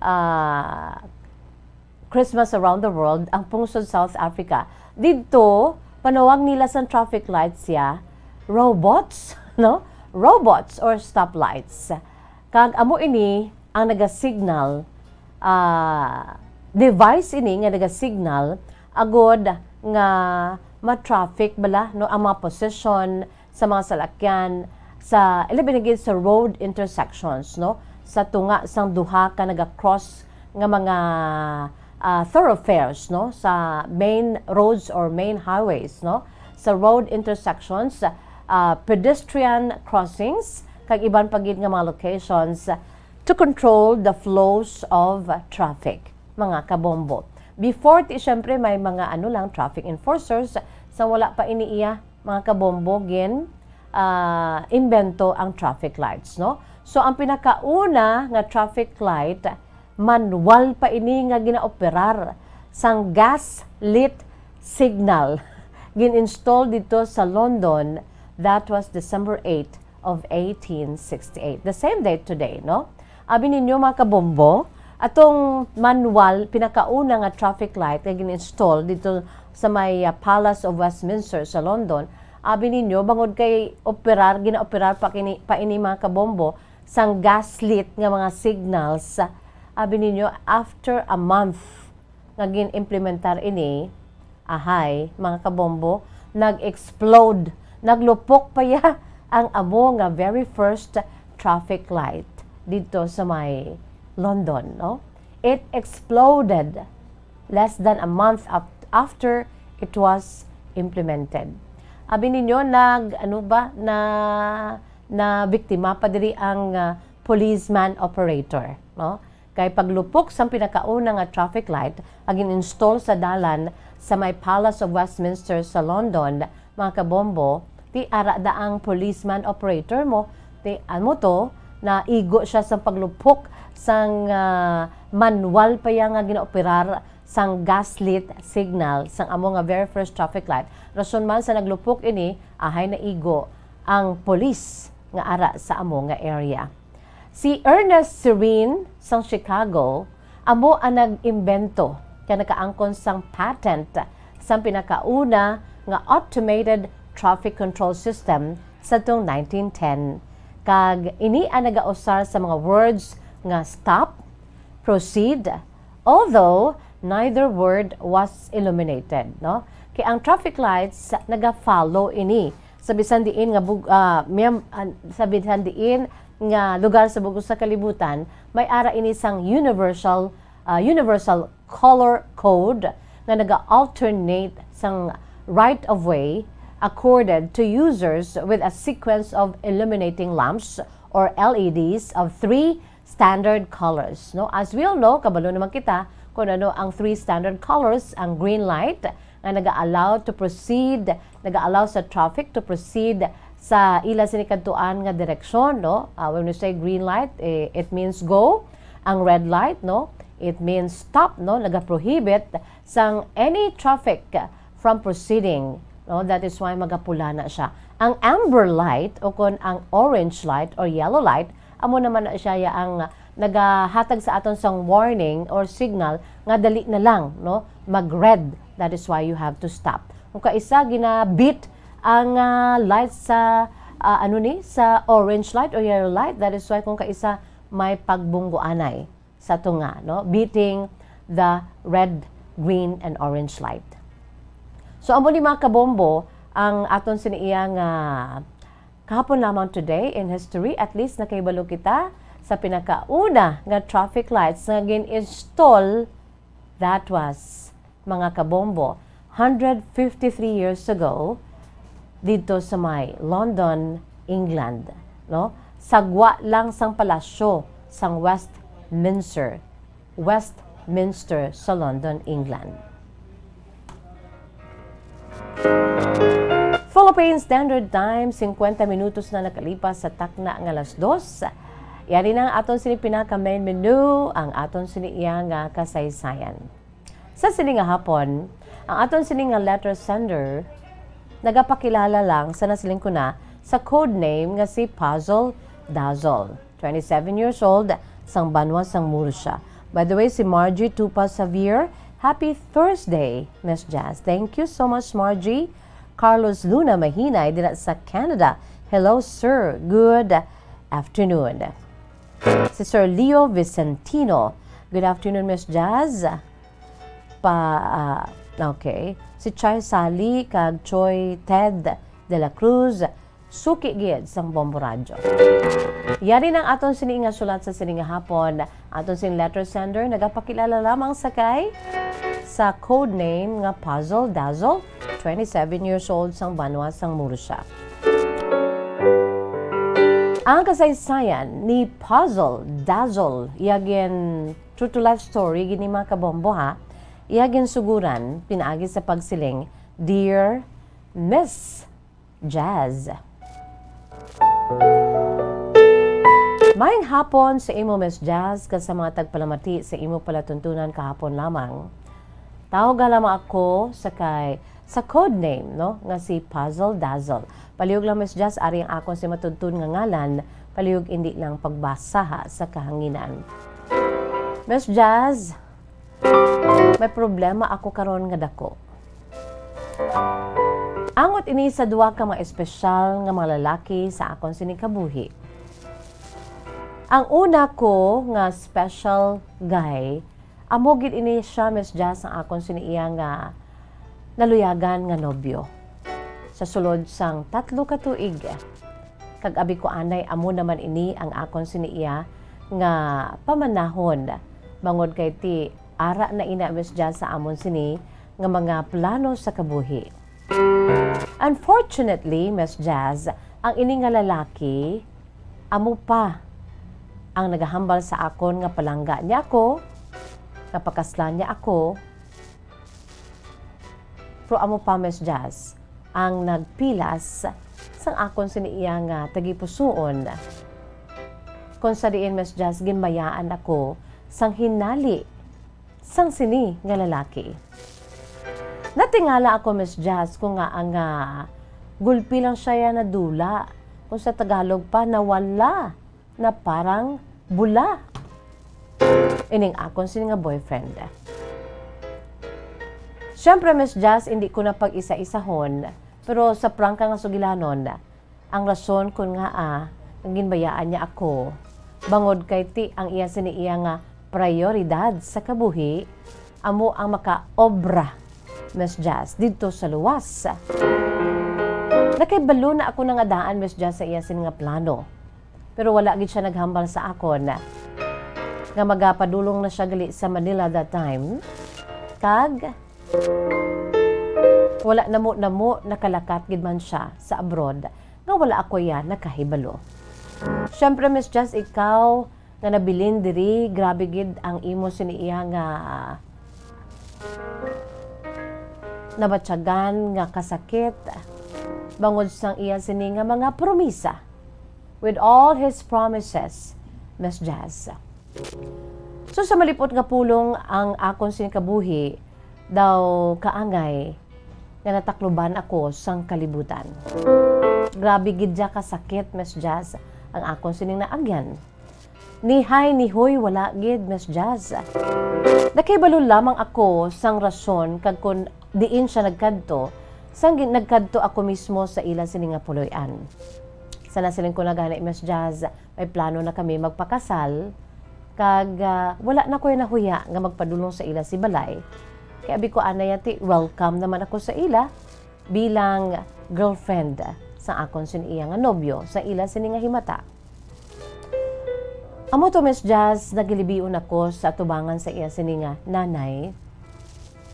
ah, Christmas around the world, ang pungsod South Africa. Didto, panawag nila sang traffic lights siya, robots, no? Robots or stoplights. Kag amo ini ang naga-signal, ah, device ini nga naga-signal agod nga ma-traffic bala, no, ang mga posisyon sa mga salakyan sa, ilabi na gid sa road intersections, no, sa tunga sang duha ka naga-cross nga mga, ah, thoroughfares, no, sa main roads or main highways, no, sa road intersections, ah, pedestrian crossings, kag iban pa gid nga mga locations to control the flows of traffic, mga kabombo. Before, ti, syempre, may mga, ano lang, traffic enforcers. Sa wala pa ini iya, mga kabombo, gin, ah, imbento ang traffic lights, no? So, ang pinakauna nga traffic light, manual pa ini nga ginaoperar sang gas lit signal. Gin-install dito sa London. That was December eight of eighteen sixty-eight, the same date today, no? Abi ninyo, mga kabombo, atong manual, pinakauna nga traffic light nga gin-install dito sa may, ah, Palace of Westminster sa London. Abi ninyo, bangod kay operar, ginaoperar pa kini, pa ini, mga kabombo, sang gas lit nga mga signals. Abi ninyo, after a month nga gin-implementar ini, ahay, mga kabombo, nag-explode, naglupok pa ya ang amo nga very first traffic light didto sa may London, no? It exploded less than a month af-, after it was implemented. Abi ninyo, nag, ano ba, na, na biktima pa diri ang, ah, policeman operator, no? Kay paglupok sang pinakauna nga traffic light nga gin-install sa dalan sa may Palace of Westminster sa London, mga kabombo, ti ara da ang policeman operator mo, ti amo to, naigo siya sa paglupok sang, ah, manual pa ya nga ginaoperar sang gas lit signal sang amo nga very first traffic light. Rason man sa naglupok ini, ahay naigo ang police nga ara sa amo nga area. Si Ernest Serene sang Chicago amo ang nag-imbento kag nakaangkon sang patent sang pinakauna nga automated traffic control system sadtong nineteen ten. Kag ini ang nagausar sa mga words nga stop, proceed, although neither word was illuminated, no? Kay ang traffic lights naga-follow ini sa bisan diin nga bug-, ah, miyam-, ah, sa bisan diin nga lugar sa bugos sa kalibutan, may ara ini sang universal, ah, universal color code nga naga-alternate sang right of way accorded to users with a sequence of illuminating lamps or L E Ds of three standard colors, no? As we all know, kabalo naman kita kung ano ang three standard colors, ang green light nga naga-allow to proceed, naga-allow sa traffic to proceed sa ila sini kadtuan nga direksyon, no? Ah, when we say green light, eh, it means go. Ang red light, no? It means stop, no? Naga-prohibit sang any traffic from proceeding, no? That is why magapula na siya. Ang amber light o kon ang orange light or yellow light, Amo naman na siya ya ang nagahatag sa aton sang warning or signal nga dali na lang, no, mag-red. That is why you have to stop. Kung kaisa gina-beat ang, ah, light sa, ah, ano ni, sa orange light o yellow light, that is why kung kaisa may pagbunggoanay sa tunga, no, beating the red, green, and orange light. So, amo ni, mga kabombo, ang aton sini iya nga kahapon lamang, today in history. At least nakahibalo kita sa pinakauna nga traffic lights nga gin-install. That was, mga kabombo, hundred fifty-three years ago didto sa may London, England, no? Sa gwa lang sang palasyo sang Westminster, Westminster sa London, England. Philippine Standard Time, singkwenta minutos na nakalipas sa takna nga alas dos. Yari na ang aton sini pinaka main menu, ang aton sini iya nga kasaysayan. Sa sini nga hapon, ang aton sini nga letter sender nagapakilala lang sa nasiling ko na sa code name nga si Puzzle Dazzle, twenty-seven years old, sang banwa sang Murcia. By the way, si Margie Tupa Xavier, happy Thursday, Miss Jazz. Thank you so much, Margie. Carlos Luna Mahinay, dira sa Canada. Hello, sir. Good afternoon. Si Sir Leo Vicentino. Good afternoon, Miss Jazz. Pa, ah, okay. Si Chai Sally kag Choi Ted de la Cruz, suki gid sang Bombo Radyo. Yari na ang aton sini nga sulat sa sini nga hapon. Aton sing letter sender nagapakilala lamang sa kay sa code name nga Puzzle Dazzle, twenty-seven years old, sang banwa sang Murcia. Ang kasaysayan ni Puzzle Dazzle, iya gin true to life story gid ni, mga kabombo, ha. Iya ginsuguran pinaagi sa pagsiling, "Dear Miss Jazz." Maayong hapon sa imo, Miss Jazz, kag sa mga tagpalamati sa imo palatuntunan kahapon lamang. Tawag lamang ako sa kay, sa code name, no, nga si Puzzle Dazzle. Palihog lang, Miss Jazz, ari ang akon si matuntun nga ngalan, palihog indi lang pagbasa, ha, sa kahanginan. Miss Jazz, may problema ako karon nga dako. Angot ini sa duha ka mga espesyal nga mga lalaki sa akon sini kabuhi. Ang una ko nga special guy, amo gid ini siya, Miss Jazz, ang akon sini iya nga naluyagan nga nobyo. Sa sulod sang tatlo ka tuig, kag abi ko anay, amo naman ini ang akon sini iya nga pamanahon, bangod kay ti ara na ina, Miss Jazz, sa amon sini nga mga plano sa kabuhi. Unfortunately, Miss Jazz, ang ini nga lalaki amo pa ang nagahambal sa akon nga palangga niya ako, nga pakaslan niya ako. Pero amo pa, Miss Jazz, ang nagpilas sang akon sini iya nga tagipusoon, kon sa diin, Miss Jazz, ginbayaan ako sang hinali sang sini nga lalaki. Natingala ako, Miss Jazz, ko nga ang, ah, gulpi lang siya ya nadula. Kung sa Tagalog pa, nawala na parang bula. Ining akon sini nga boyfriend. Siyempre, Miss Jazz, hindi ko na pag-isa-isahon, pero sa prangka nga sugilanon, ang rason kon ngaa nga ginbayaan niya ako, bangod kay ti ang iya sini iya nga prayoridad sa kabuhi amo ang makaobra, Miss Jazz, didto sa luwas. Nakahibalo na ako nga daan, Miss Jazz, sa iya sini nga plano. Pero wala gid siya naghambal sa akon nga magapadulong na siya gali sa Manila that time. Kag wala namo-namo nakalakat gid man siya sa abroad nga wala ako iya nakahibalo. Siyempre, Miss Jazz, ikaw nga nabilin diri, grabe gid ang imo sini iya nga nabatyagan nga kasakit bangod sang iya sini nga mga promisa. With all his promises, Miss Jazz. So, sa malipot nga pulong, ang akon sini kabuhi daw kaangay nga natakluban ako sang kalibutan. Grabe gid ya kasakit, Miss Jazz, ang akon sining naagyan. Nihay, nihoy, wala gid, Miss Jazz. Nakahibalo lamang ako sang rason kag kon diin siya nagkadto, sang gin-, nagkadto ako mismo sa ila sini nga puloy-an. Sa nasiling ko na gani, Miss Jazz, may plano na kami magpakasal, kag, ah, wala na ko nahuya nga magpadulong sa ila si balay. Kay abi ko anay, ati, welcome naman ako sa ila bilang girlfriend sa akon sini iya nga nobyo, sa ila sini nga himata. Amo to, Miss Jazz, nagilibion ako sa atubangan sa iya sini nga nanay.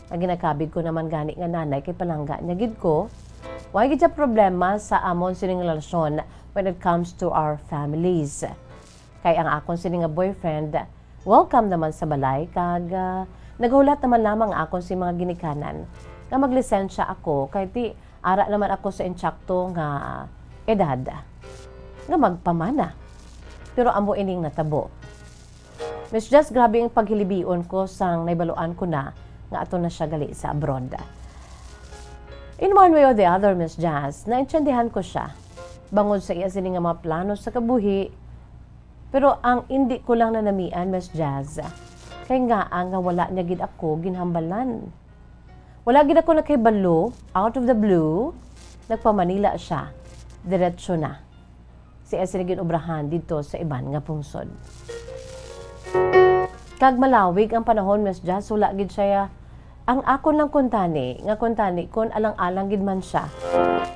Ang ginakabig ko naman gani nga nanay kay palangga niya gid ko. Wala gid siya problema sa amon sining relasyon when it comes to our families. Kay ang akon sini nga boyfriend, welcome naman sa balay, kag, ah, nagahulat naman lamang ang akon si mga ginikanan nga maglisensya ako, kay ti ara naman ako sa insakto nga edad nga magpamana. Pero amo ining natabo. Miss Jazz, grabe ang paghilibion ko sang naibaluan ko na nga ato na siya gali sa abroad. In one way or the other, Miss Jazz, naintindihan ko siya bangod sa iya sini nga mga plano sa kabuhi. Pero ang indi ko lang nanamian, Miss Jazz, kay ngaa nga wala niya gid ako ginhambalan. Wala gid ako nakahibalo, out of the blue, nagpa-Manila siya. Diretso na. Siya sila gin-obrahan didto sa iban nga pungsod. Kag malawig ang panahon, Miss Jazz, wala gid siya. Ang akon lang kuntani, nga kuntani kon alang-alang gid man siya.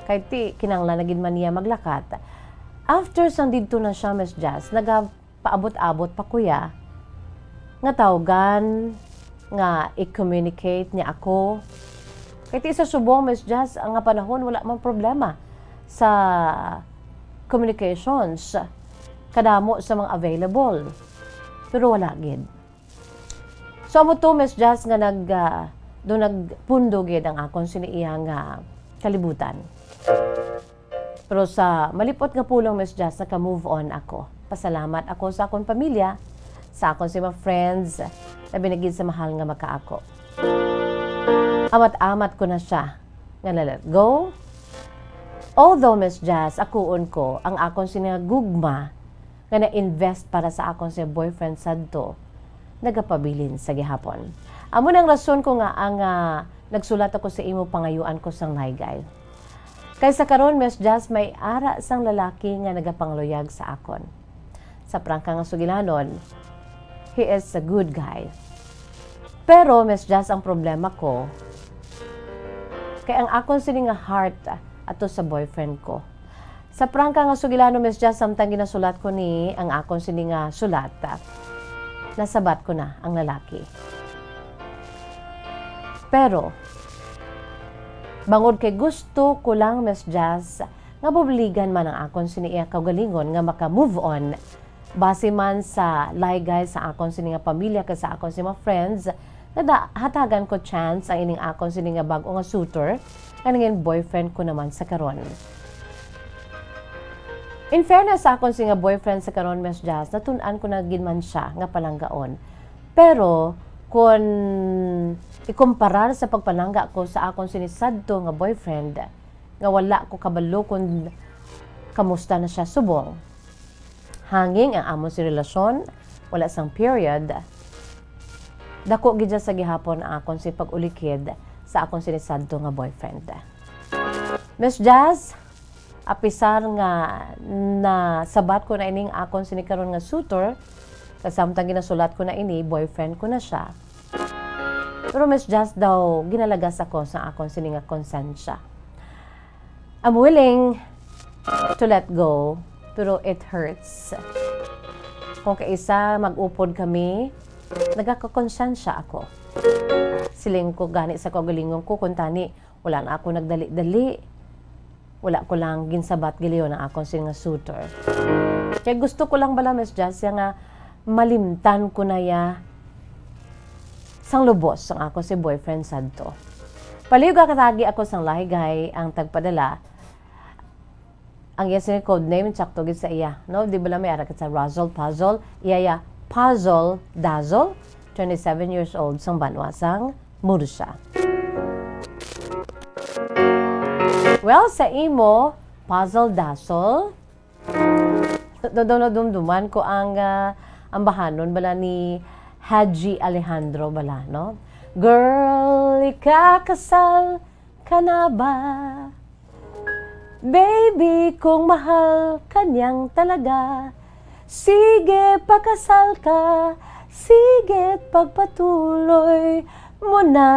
Kay ti, kinahanglan na gid man niya maglakat. After sang didto na siya, Miss Jazz, naga paabot-abot pa, kuya, nga tawgan, nga i-communicate niya ako. Kay ti sa subong, Miss Jazz, ang nga panahon, wala man problema sa communications. Kadamo sa mga available. Pero wala gid. So, amo to, Miss Jazz, nga nag, ah, do nagpundo gid ang akon sini iya nga kalibutan. Pero sa malipot nga pulong, Miss Jazz, naka-move on ako. Pasalamat ako sa akon pamilya, sa akon si mga friends, labi na gid sa mahal nga makaako. Amat-amat ko na siya nga na-let go. Although, Miss Jazz, akuon ko ang akon sini nga gugma nga na-invest para sa akon sa boyfriend sadto, nagapabilin sa gihapon. Amo nang rason ko nga ang, ah, nagsulat ako sa imo, pangayuan ko sang laygay. Kay sa karon, Miss Jazz, may ara sang lalaki nga nagapangluyag sa akon. Sa prangka nga sugilanon, he is a good guy. Pero, Miss Jazz, ang problema ko, kay ang akon sini nga heart ato sa boyfriend ko. Sa prangka nga sugilanon, Miss Jazz, samtang ginasulat ko ni ang akon sini nga sulat, nasabat ko na ang lalaki. Pero, bangod kay gusto ko lang, Miss Jazz, nga bubligan man ang akon sini iya kaugalingon nga maka-move on, base man sa laygay sa akon sini nga pamilya kag sa akon sini mga friends, nga da-, hatagan ko chance ang ining akon sini nga bag-o nga suitor, nga nangin boyfriend ko naman sa karon. In fairness sa akon sini nga boyfriend sa karon, Miss Jazz, natun-an ko na gid man siya nga palanggaon. Pero, kun ikumparar sa pagpalangga ko sa akon sini sadto nga boyfriend, nga wala ko kabalo kun kamusta na siya subong. Hangin ang amon si relasyon, wala sang period. Dako gid sa gihapon ang akon si pag-ulikid sa akon sini sadto nga boyfriend. Miss Jazz, apisar nga nasabat ko na ining akon sini karon nga suitor, kag samtang ginasulat ko na ini, boyfriend ko na siya. Pero Miss Jazz daw, ginalagas ako sa akon sini nga konsensya. I'm willing to let go, pero it hurts. Kung kaisa mag-upod kami, nagakakonsensya ako. Siling ko gani sa kaugalingon ko, kuntani, wala na ako nagdali-dali. Wala ko lang ginsabat giliyon ang akon sini nga suitor. Kay gusto ko lang bala, Miss Jazz, nga malimtan ko na ya sang lubos ang akon si boyfriend sadto. Palihog nga katagi ako sang laygay ang tagpadala. Ang iya sini code name, sakto gid sa iya, no? Di bala may ara kita sa Razzle Puzzle? Iya ya, Puzzle Dazzle, twenty-seven years old, sang banwa sang Murcia. Well, sa imo, Puzzle Dazzle, do, do, nadumduman ko ang, ah, ambahanon bala ni Haji Alejandro bala, no? "Girl, ikakasal ka na ba? Baby, kung mahal ka niyang talaga, sige, pakasal ka, sige, pagpatuloy mo na.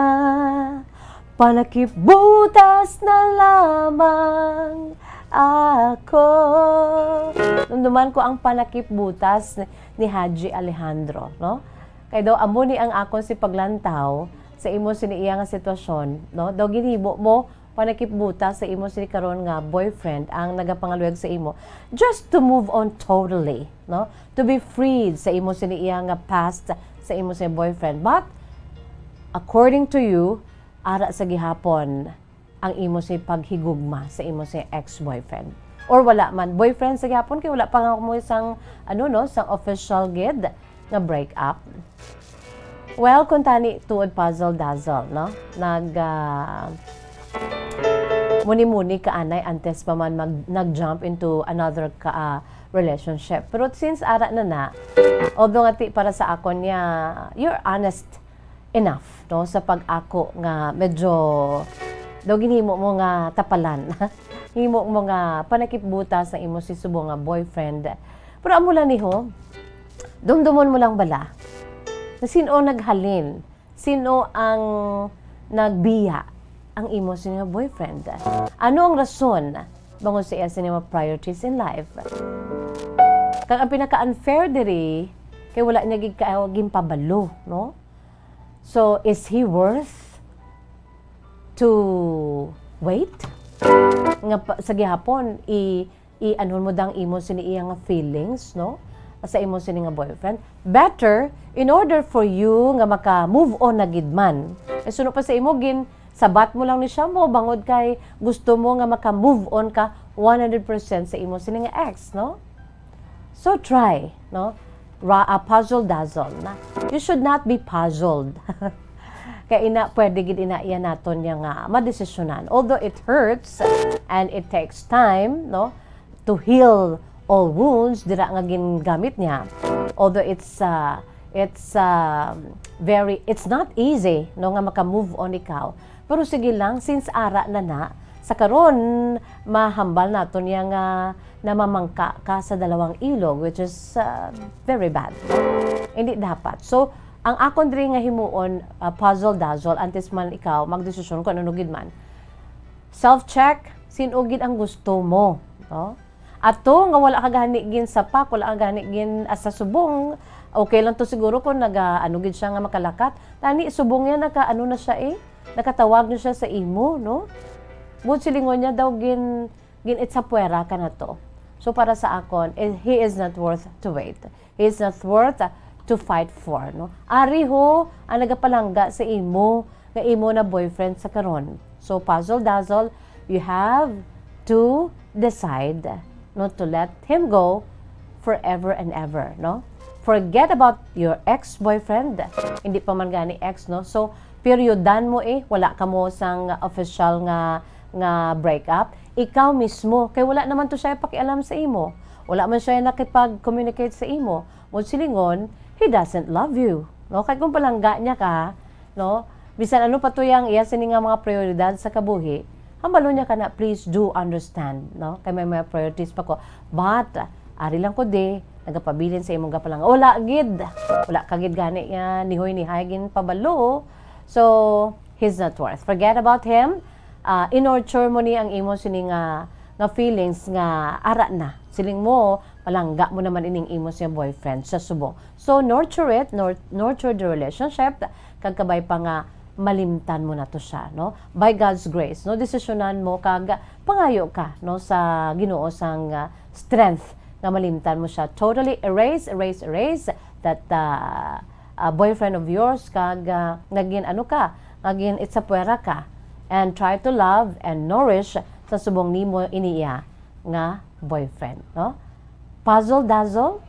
Panakip butas na lamang ako." Dumduman ko ang panakip butas ni Haji Alejandro, no? Kay daw amo ni ang akon si paglantaw sa imo sini iya nga sitwasyon, no? Daw ginhimo mo panakip butas sa imo sini karon nga boyfriend ang nagapangaluyag sa imo just to move on totally, no? To be freed sa imo sini iya nga past sa imo sini boyfriend. But according to you, ara sa gihapon ang imo si paghigugma sa imo si ex-boyfriend? Or wala man, boyfriend sa gihapon kay wala pa nga mo isang, ano, no, sang official gid nga break up? Well, kung tani tuod, Puzzle Dazzle, no? Nag, ah, muni-muni ka anay antes pa man mag, nag-jump into another ka, ah, relationship. Pero since ara na na, although nga ti para sa akon niya, you're honest enough, no, sa pag-ako nga medyo daw ginhimo mo nga tapalan. Himo mo nga panakip butas sa imo si subong nga boyfriend. Pero amo lang ni ho, dumdumon mo lang bala na sino naghalin, sino ang nagbiya ang imo sini nga boyfriend. Ano ang rason bangod sa iya sini mga priorities in life? Kag ang pinaka-unfair diri, kay wala niya gid ka ginpabalo, no? So, is he worth to wait? Nga pa, sa gihapon, i, i-anhon mo dang imo sini iya nga feelings, no? Sa imo sini nga boyfriend. Better, in order for you nga maka-move on na gid man. Kay suno pa sa imo, gin, sabat mo lang ni siya mo, bangod kay gusto mo nga maka-move on ka one hundred percent sa imo sini nga ex, no? So try, no? Ra, ah, Puzzle Dazzle na. You should not be puzzled. Kay ina, pwede gid ina iya naton niya nga madesisyonan. Although it hurts and it takes time, no, to heal all wounds, dira nga gingamit niya. Although it's, uh, it's, um, very, it's not easy, no, nga maka-move on ikaw. Pero sige lang, since ara na na, sa karon, mahambal naton niya nga namamangka ka sa dalawang ilog, which is, uh, very bad. Hindi dapat. So, ang akon diri nga himuon, uh, Puzzle Dazzle, antes man ikaw magdesisyon kung ano gid man. Self-check, sin-o gid ang gusto mo, no? Ato nga wala ka gani gin sapak, wala ka gani gin, ah, sa subong, okay lang to siguro kung naga, ano gid siya nga makalakat. Tani, subong niya, naka, ano na siya eh, nakatawag na siya sa imo, no? Buot silingon niya daw gin, gin-itsapwera ka na to. So, para sa akon, eh, he is not worth to wait. He is not worth, ah, to fight for, no? Ari ho ang nagapalangga sa imo nga imo na boyfriend sa karon. So, Puzzle Dazzle, you have to decide, no, to let him go forever and ever, no? Forget about your ex-boyfriend. Hindi pa man gani ex, no? So, peryodan mo eh, wala ka mo sang official nga, nga breakup. Ikaw mismo, kay wala naman to siya pakialam sa imo. Wala man siya nakipag-communicate sa imo. Mo silingon, he doesn't love you. No? Kay kung palangga niya ka, no? Bisan ano pa to yang iya sini nga mga prioridad sa kabuhi, hambalo niya ka na, "Please do understand, no? Kay may mga priorities pa ko." But, ari lang ko di, nagapabilin sa imong gapalangga. Wala gid. Wala ka gid gani nga nihoy-nihay gin pabalo. So, he's not worth. Forget about him. Ah, i-nurture mo ni ang imo sini nga, nga feelings nga ara na. Siling mo, palangga mo naman ining imo siya boyfriend sa subong. So, nurture it, nur-, nurture the relationship, kag kabay pa nga malimtan mo na to siya, no? By God's grace, no? Desisyonan mo kag pangayo ka, no, sa Ginoo sang, ah, strength nga malimtan mo siya. Totally erase, erase, erase that, ah, ah, boyfriend of yours kag, ah, nagin ano ka, nagin itsapwera ka. And try to love and nourish sa subong nimo ini iya nga boyfriend, no? Puzzle Dazzle,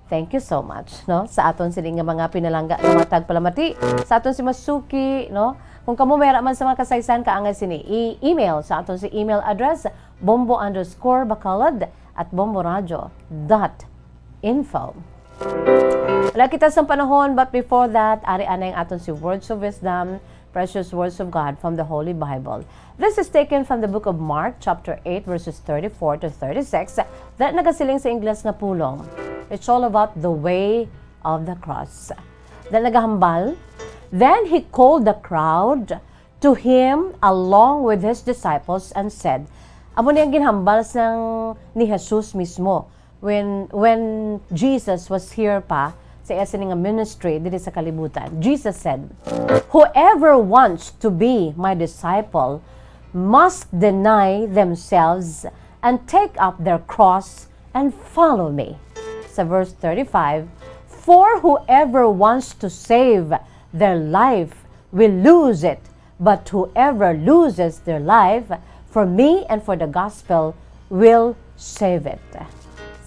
thank you so much, no? Sa aton sini nga mga pinalangga nga matag palamati, sa aton si Masuki, no? Kung kamo may ara man sa mga kasaysayan kaangay sini, i-email sa aton si email address, bombo underscore bacolod at bomboradio dot info. Wala kita sang panahon, but before that, ari anay ang aton si Words of Wisdom, precious words of God from the Holy Bible. This is taken from the book of Mark, chapter eight, verses thirty-four to thirty-six, that nagasiling sa Ingles nga pulong. It's all about the way of the cross. That nagahambal, "Then he called the crowd to him along with his disciples and said," amo ni ang ginhambal sang ni Jesus mismo when, when Jesus was here pa sa iya sini nga ministry diri sa kalibutan. Jesus said, "Whoever wants to be my disciple must deny themselves and take up their cross and follow me." Sa verse thirty-five, "For whoever wants to save their life will lose it, but whoever loses their life for me and for the gospel will save it."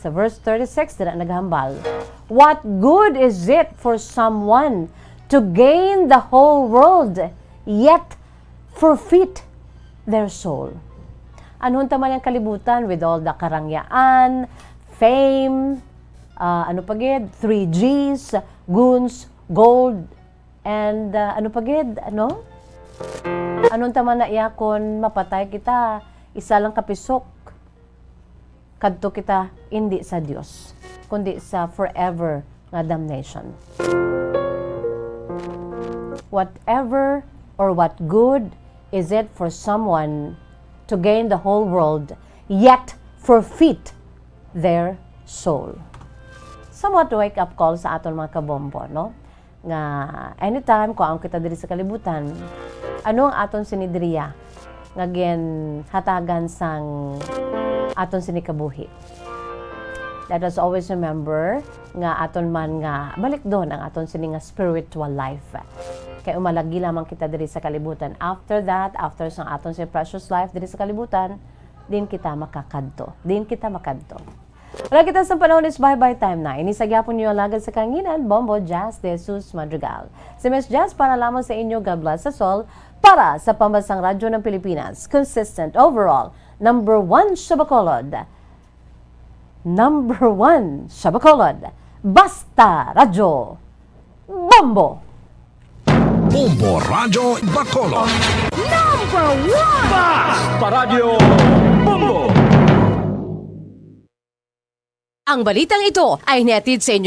Sa verse thirty-six, dira naghambal, "What good is it for someone to gain the whole world, yet forfeit their soul?" Ano ta man ang kalibutan with all the karangyaan, fame, ah, ano pa gid, three Gs, goons, gold, and, ah, ano pa gid, ano? Ano ta man na iya kon mapatay kita, isa lang ka pisok, kadto kita indi sa Dios, kundi sa forever nga damnation. Whatever or what good is it for someone to gain the whole world, yet forfeit their soul? Somewhat wake-up call sa aton mga kabombo, no? Nga anytime kuhaon kita diri sa kalibutan, ano ang aton sini diriya nga ginhatagan sang aton sini kabuhi? Let us always remember nga aton man nga balikdon ang aton sini nga spiritual life. Kay umalagi lamang kita diri sa kalibutan. After that, after sang aton sini precious life diri sa kalibutan, din kita makakadto. Din kita makadto. Wala kita sa panahon is bye-bye time na. Ini sa gyapon niyo alagad sa kanginan, Bombo Jazz de Jesus Madrigal. Si Miss Jazz para lamang sa inyo, God bless us all. Para sa Pambansang Radyo ng Pilipinas, consistent overall, number one sa Bacolod. Number one sa Bacolod. Basta Radyo Bombo! Bombo Radyo Bacolod. Number one! Basta Radyo Bombo! Ang balitang ito ay hinihatid sa inyo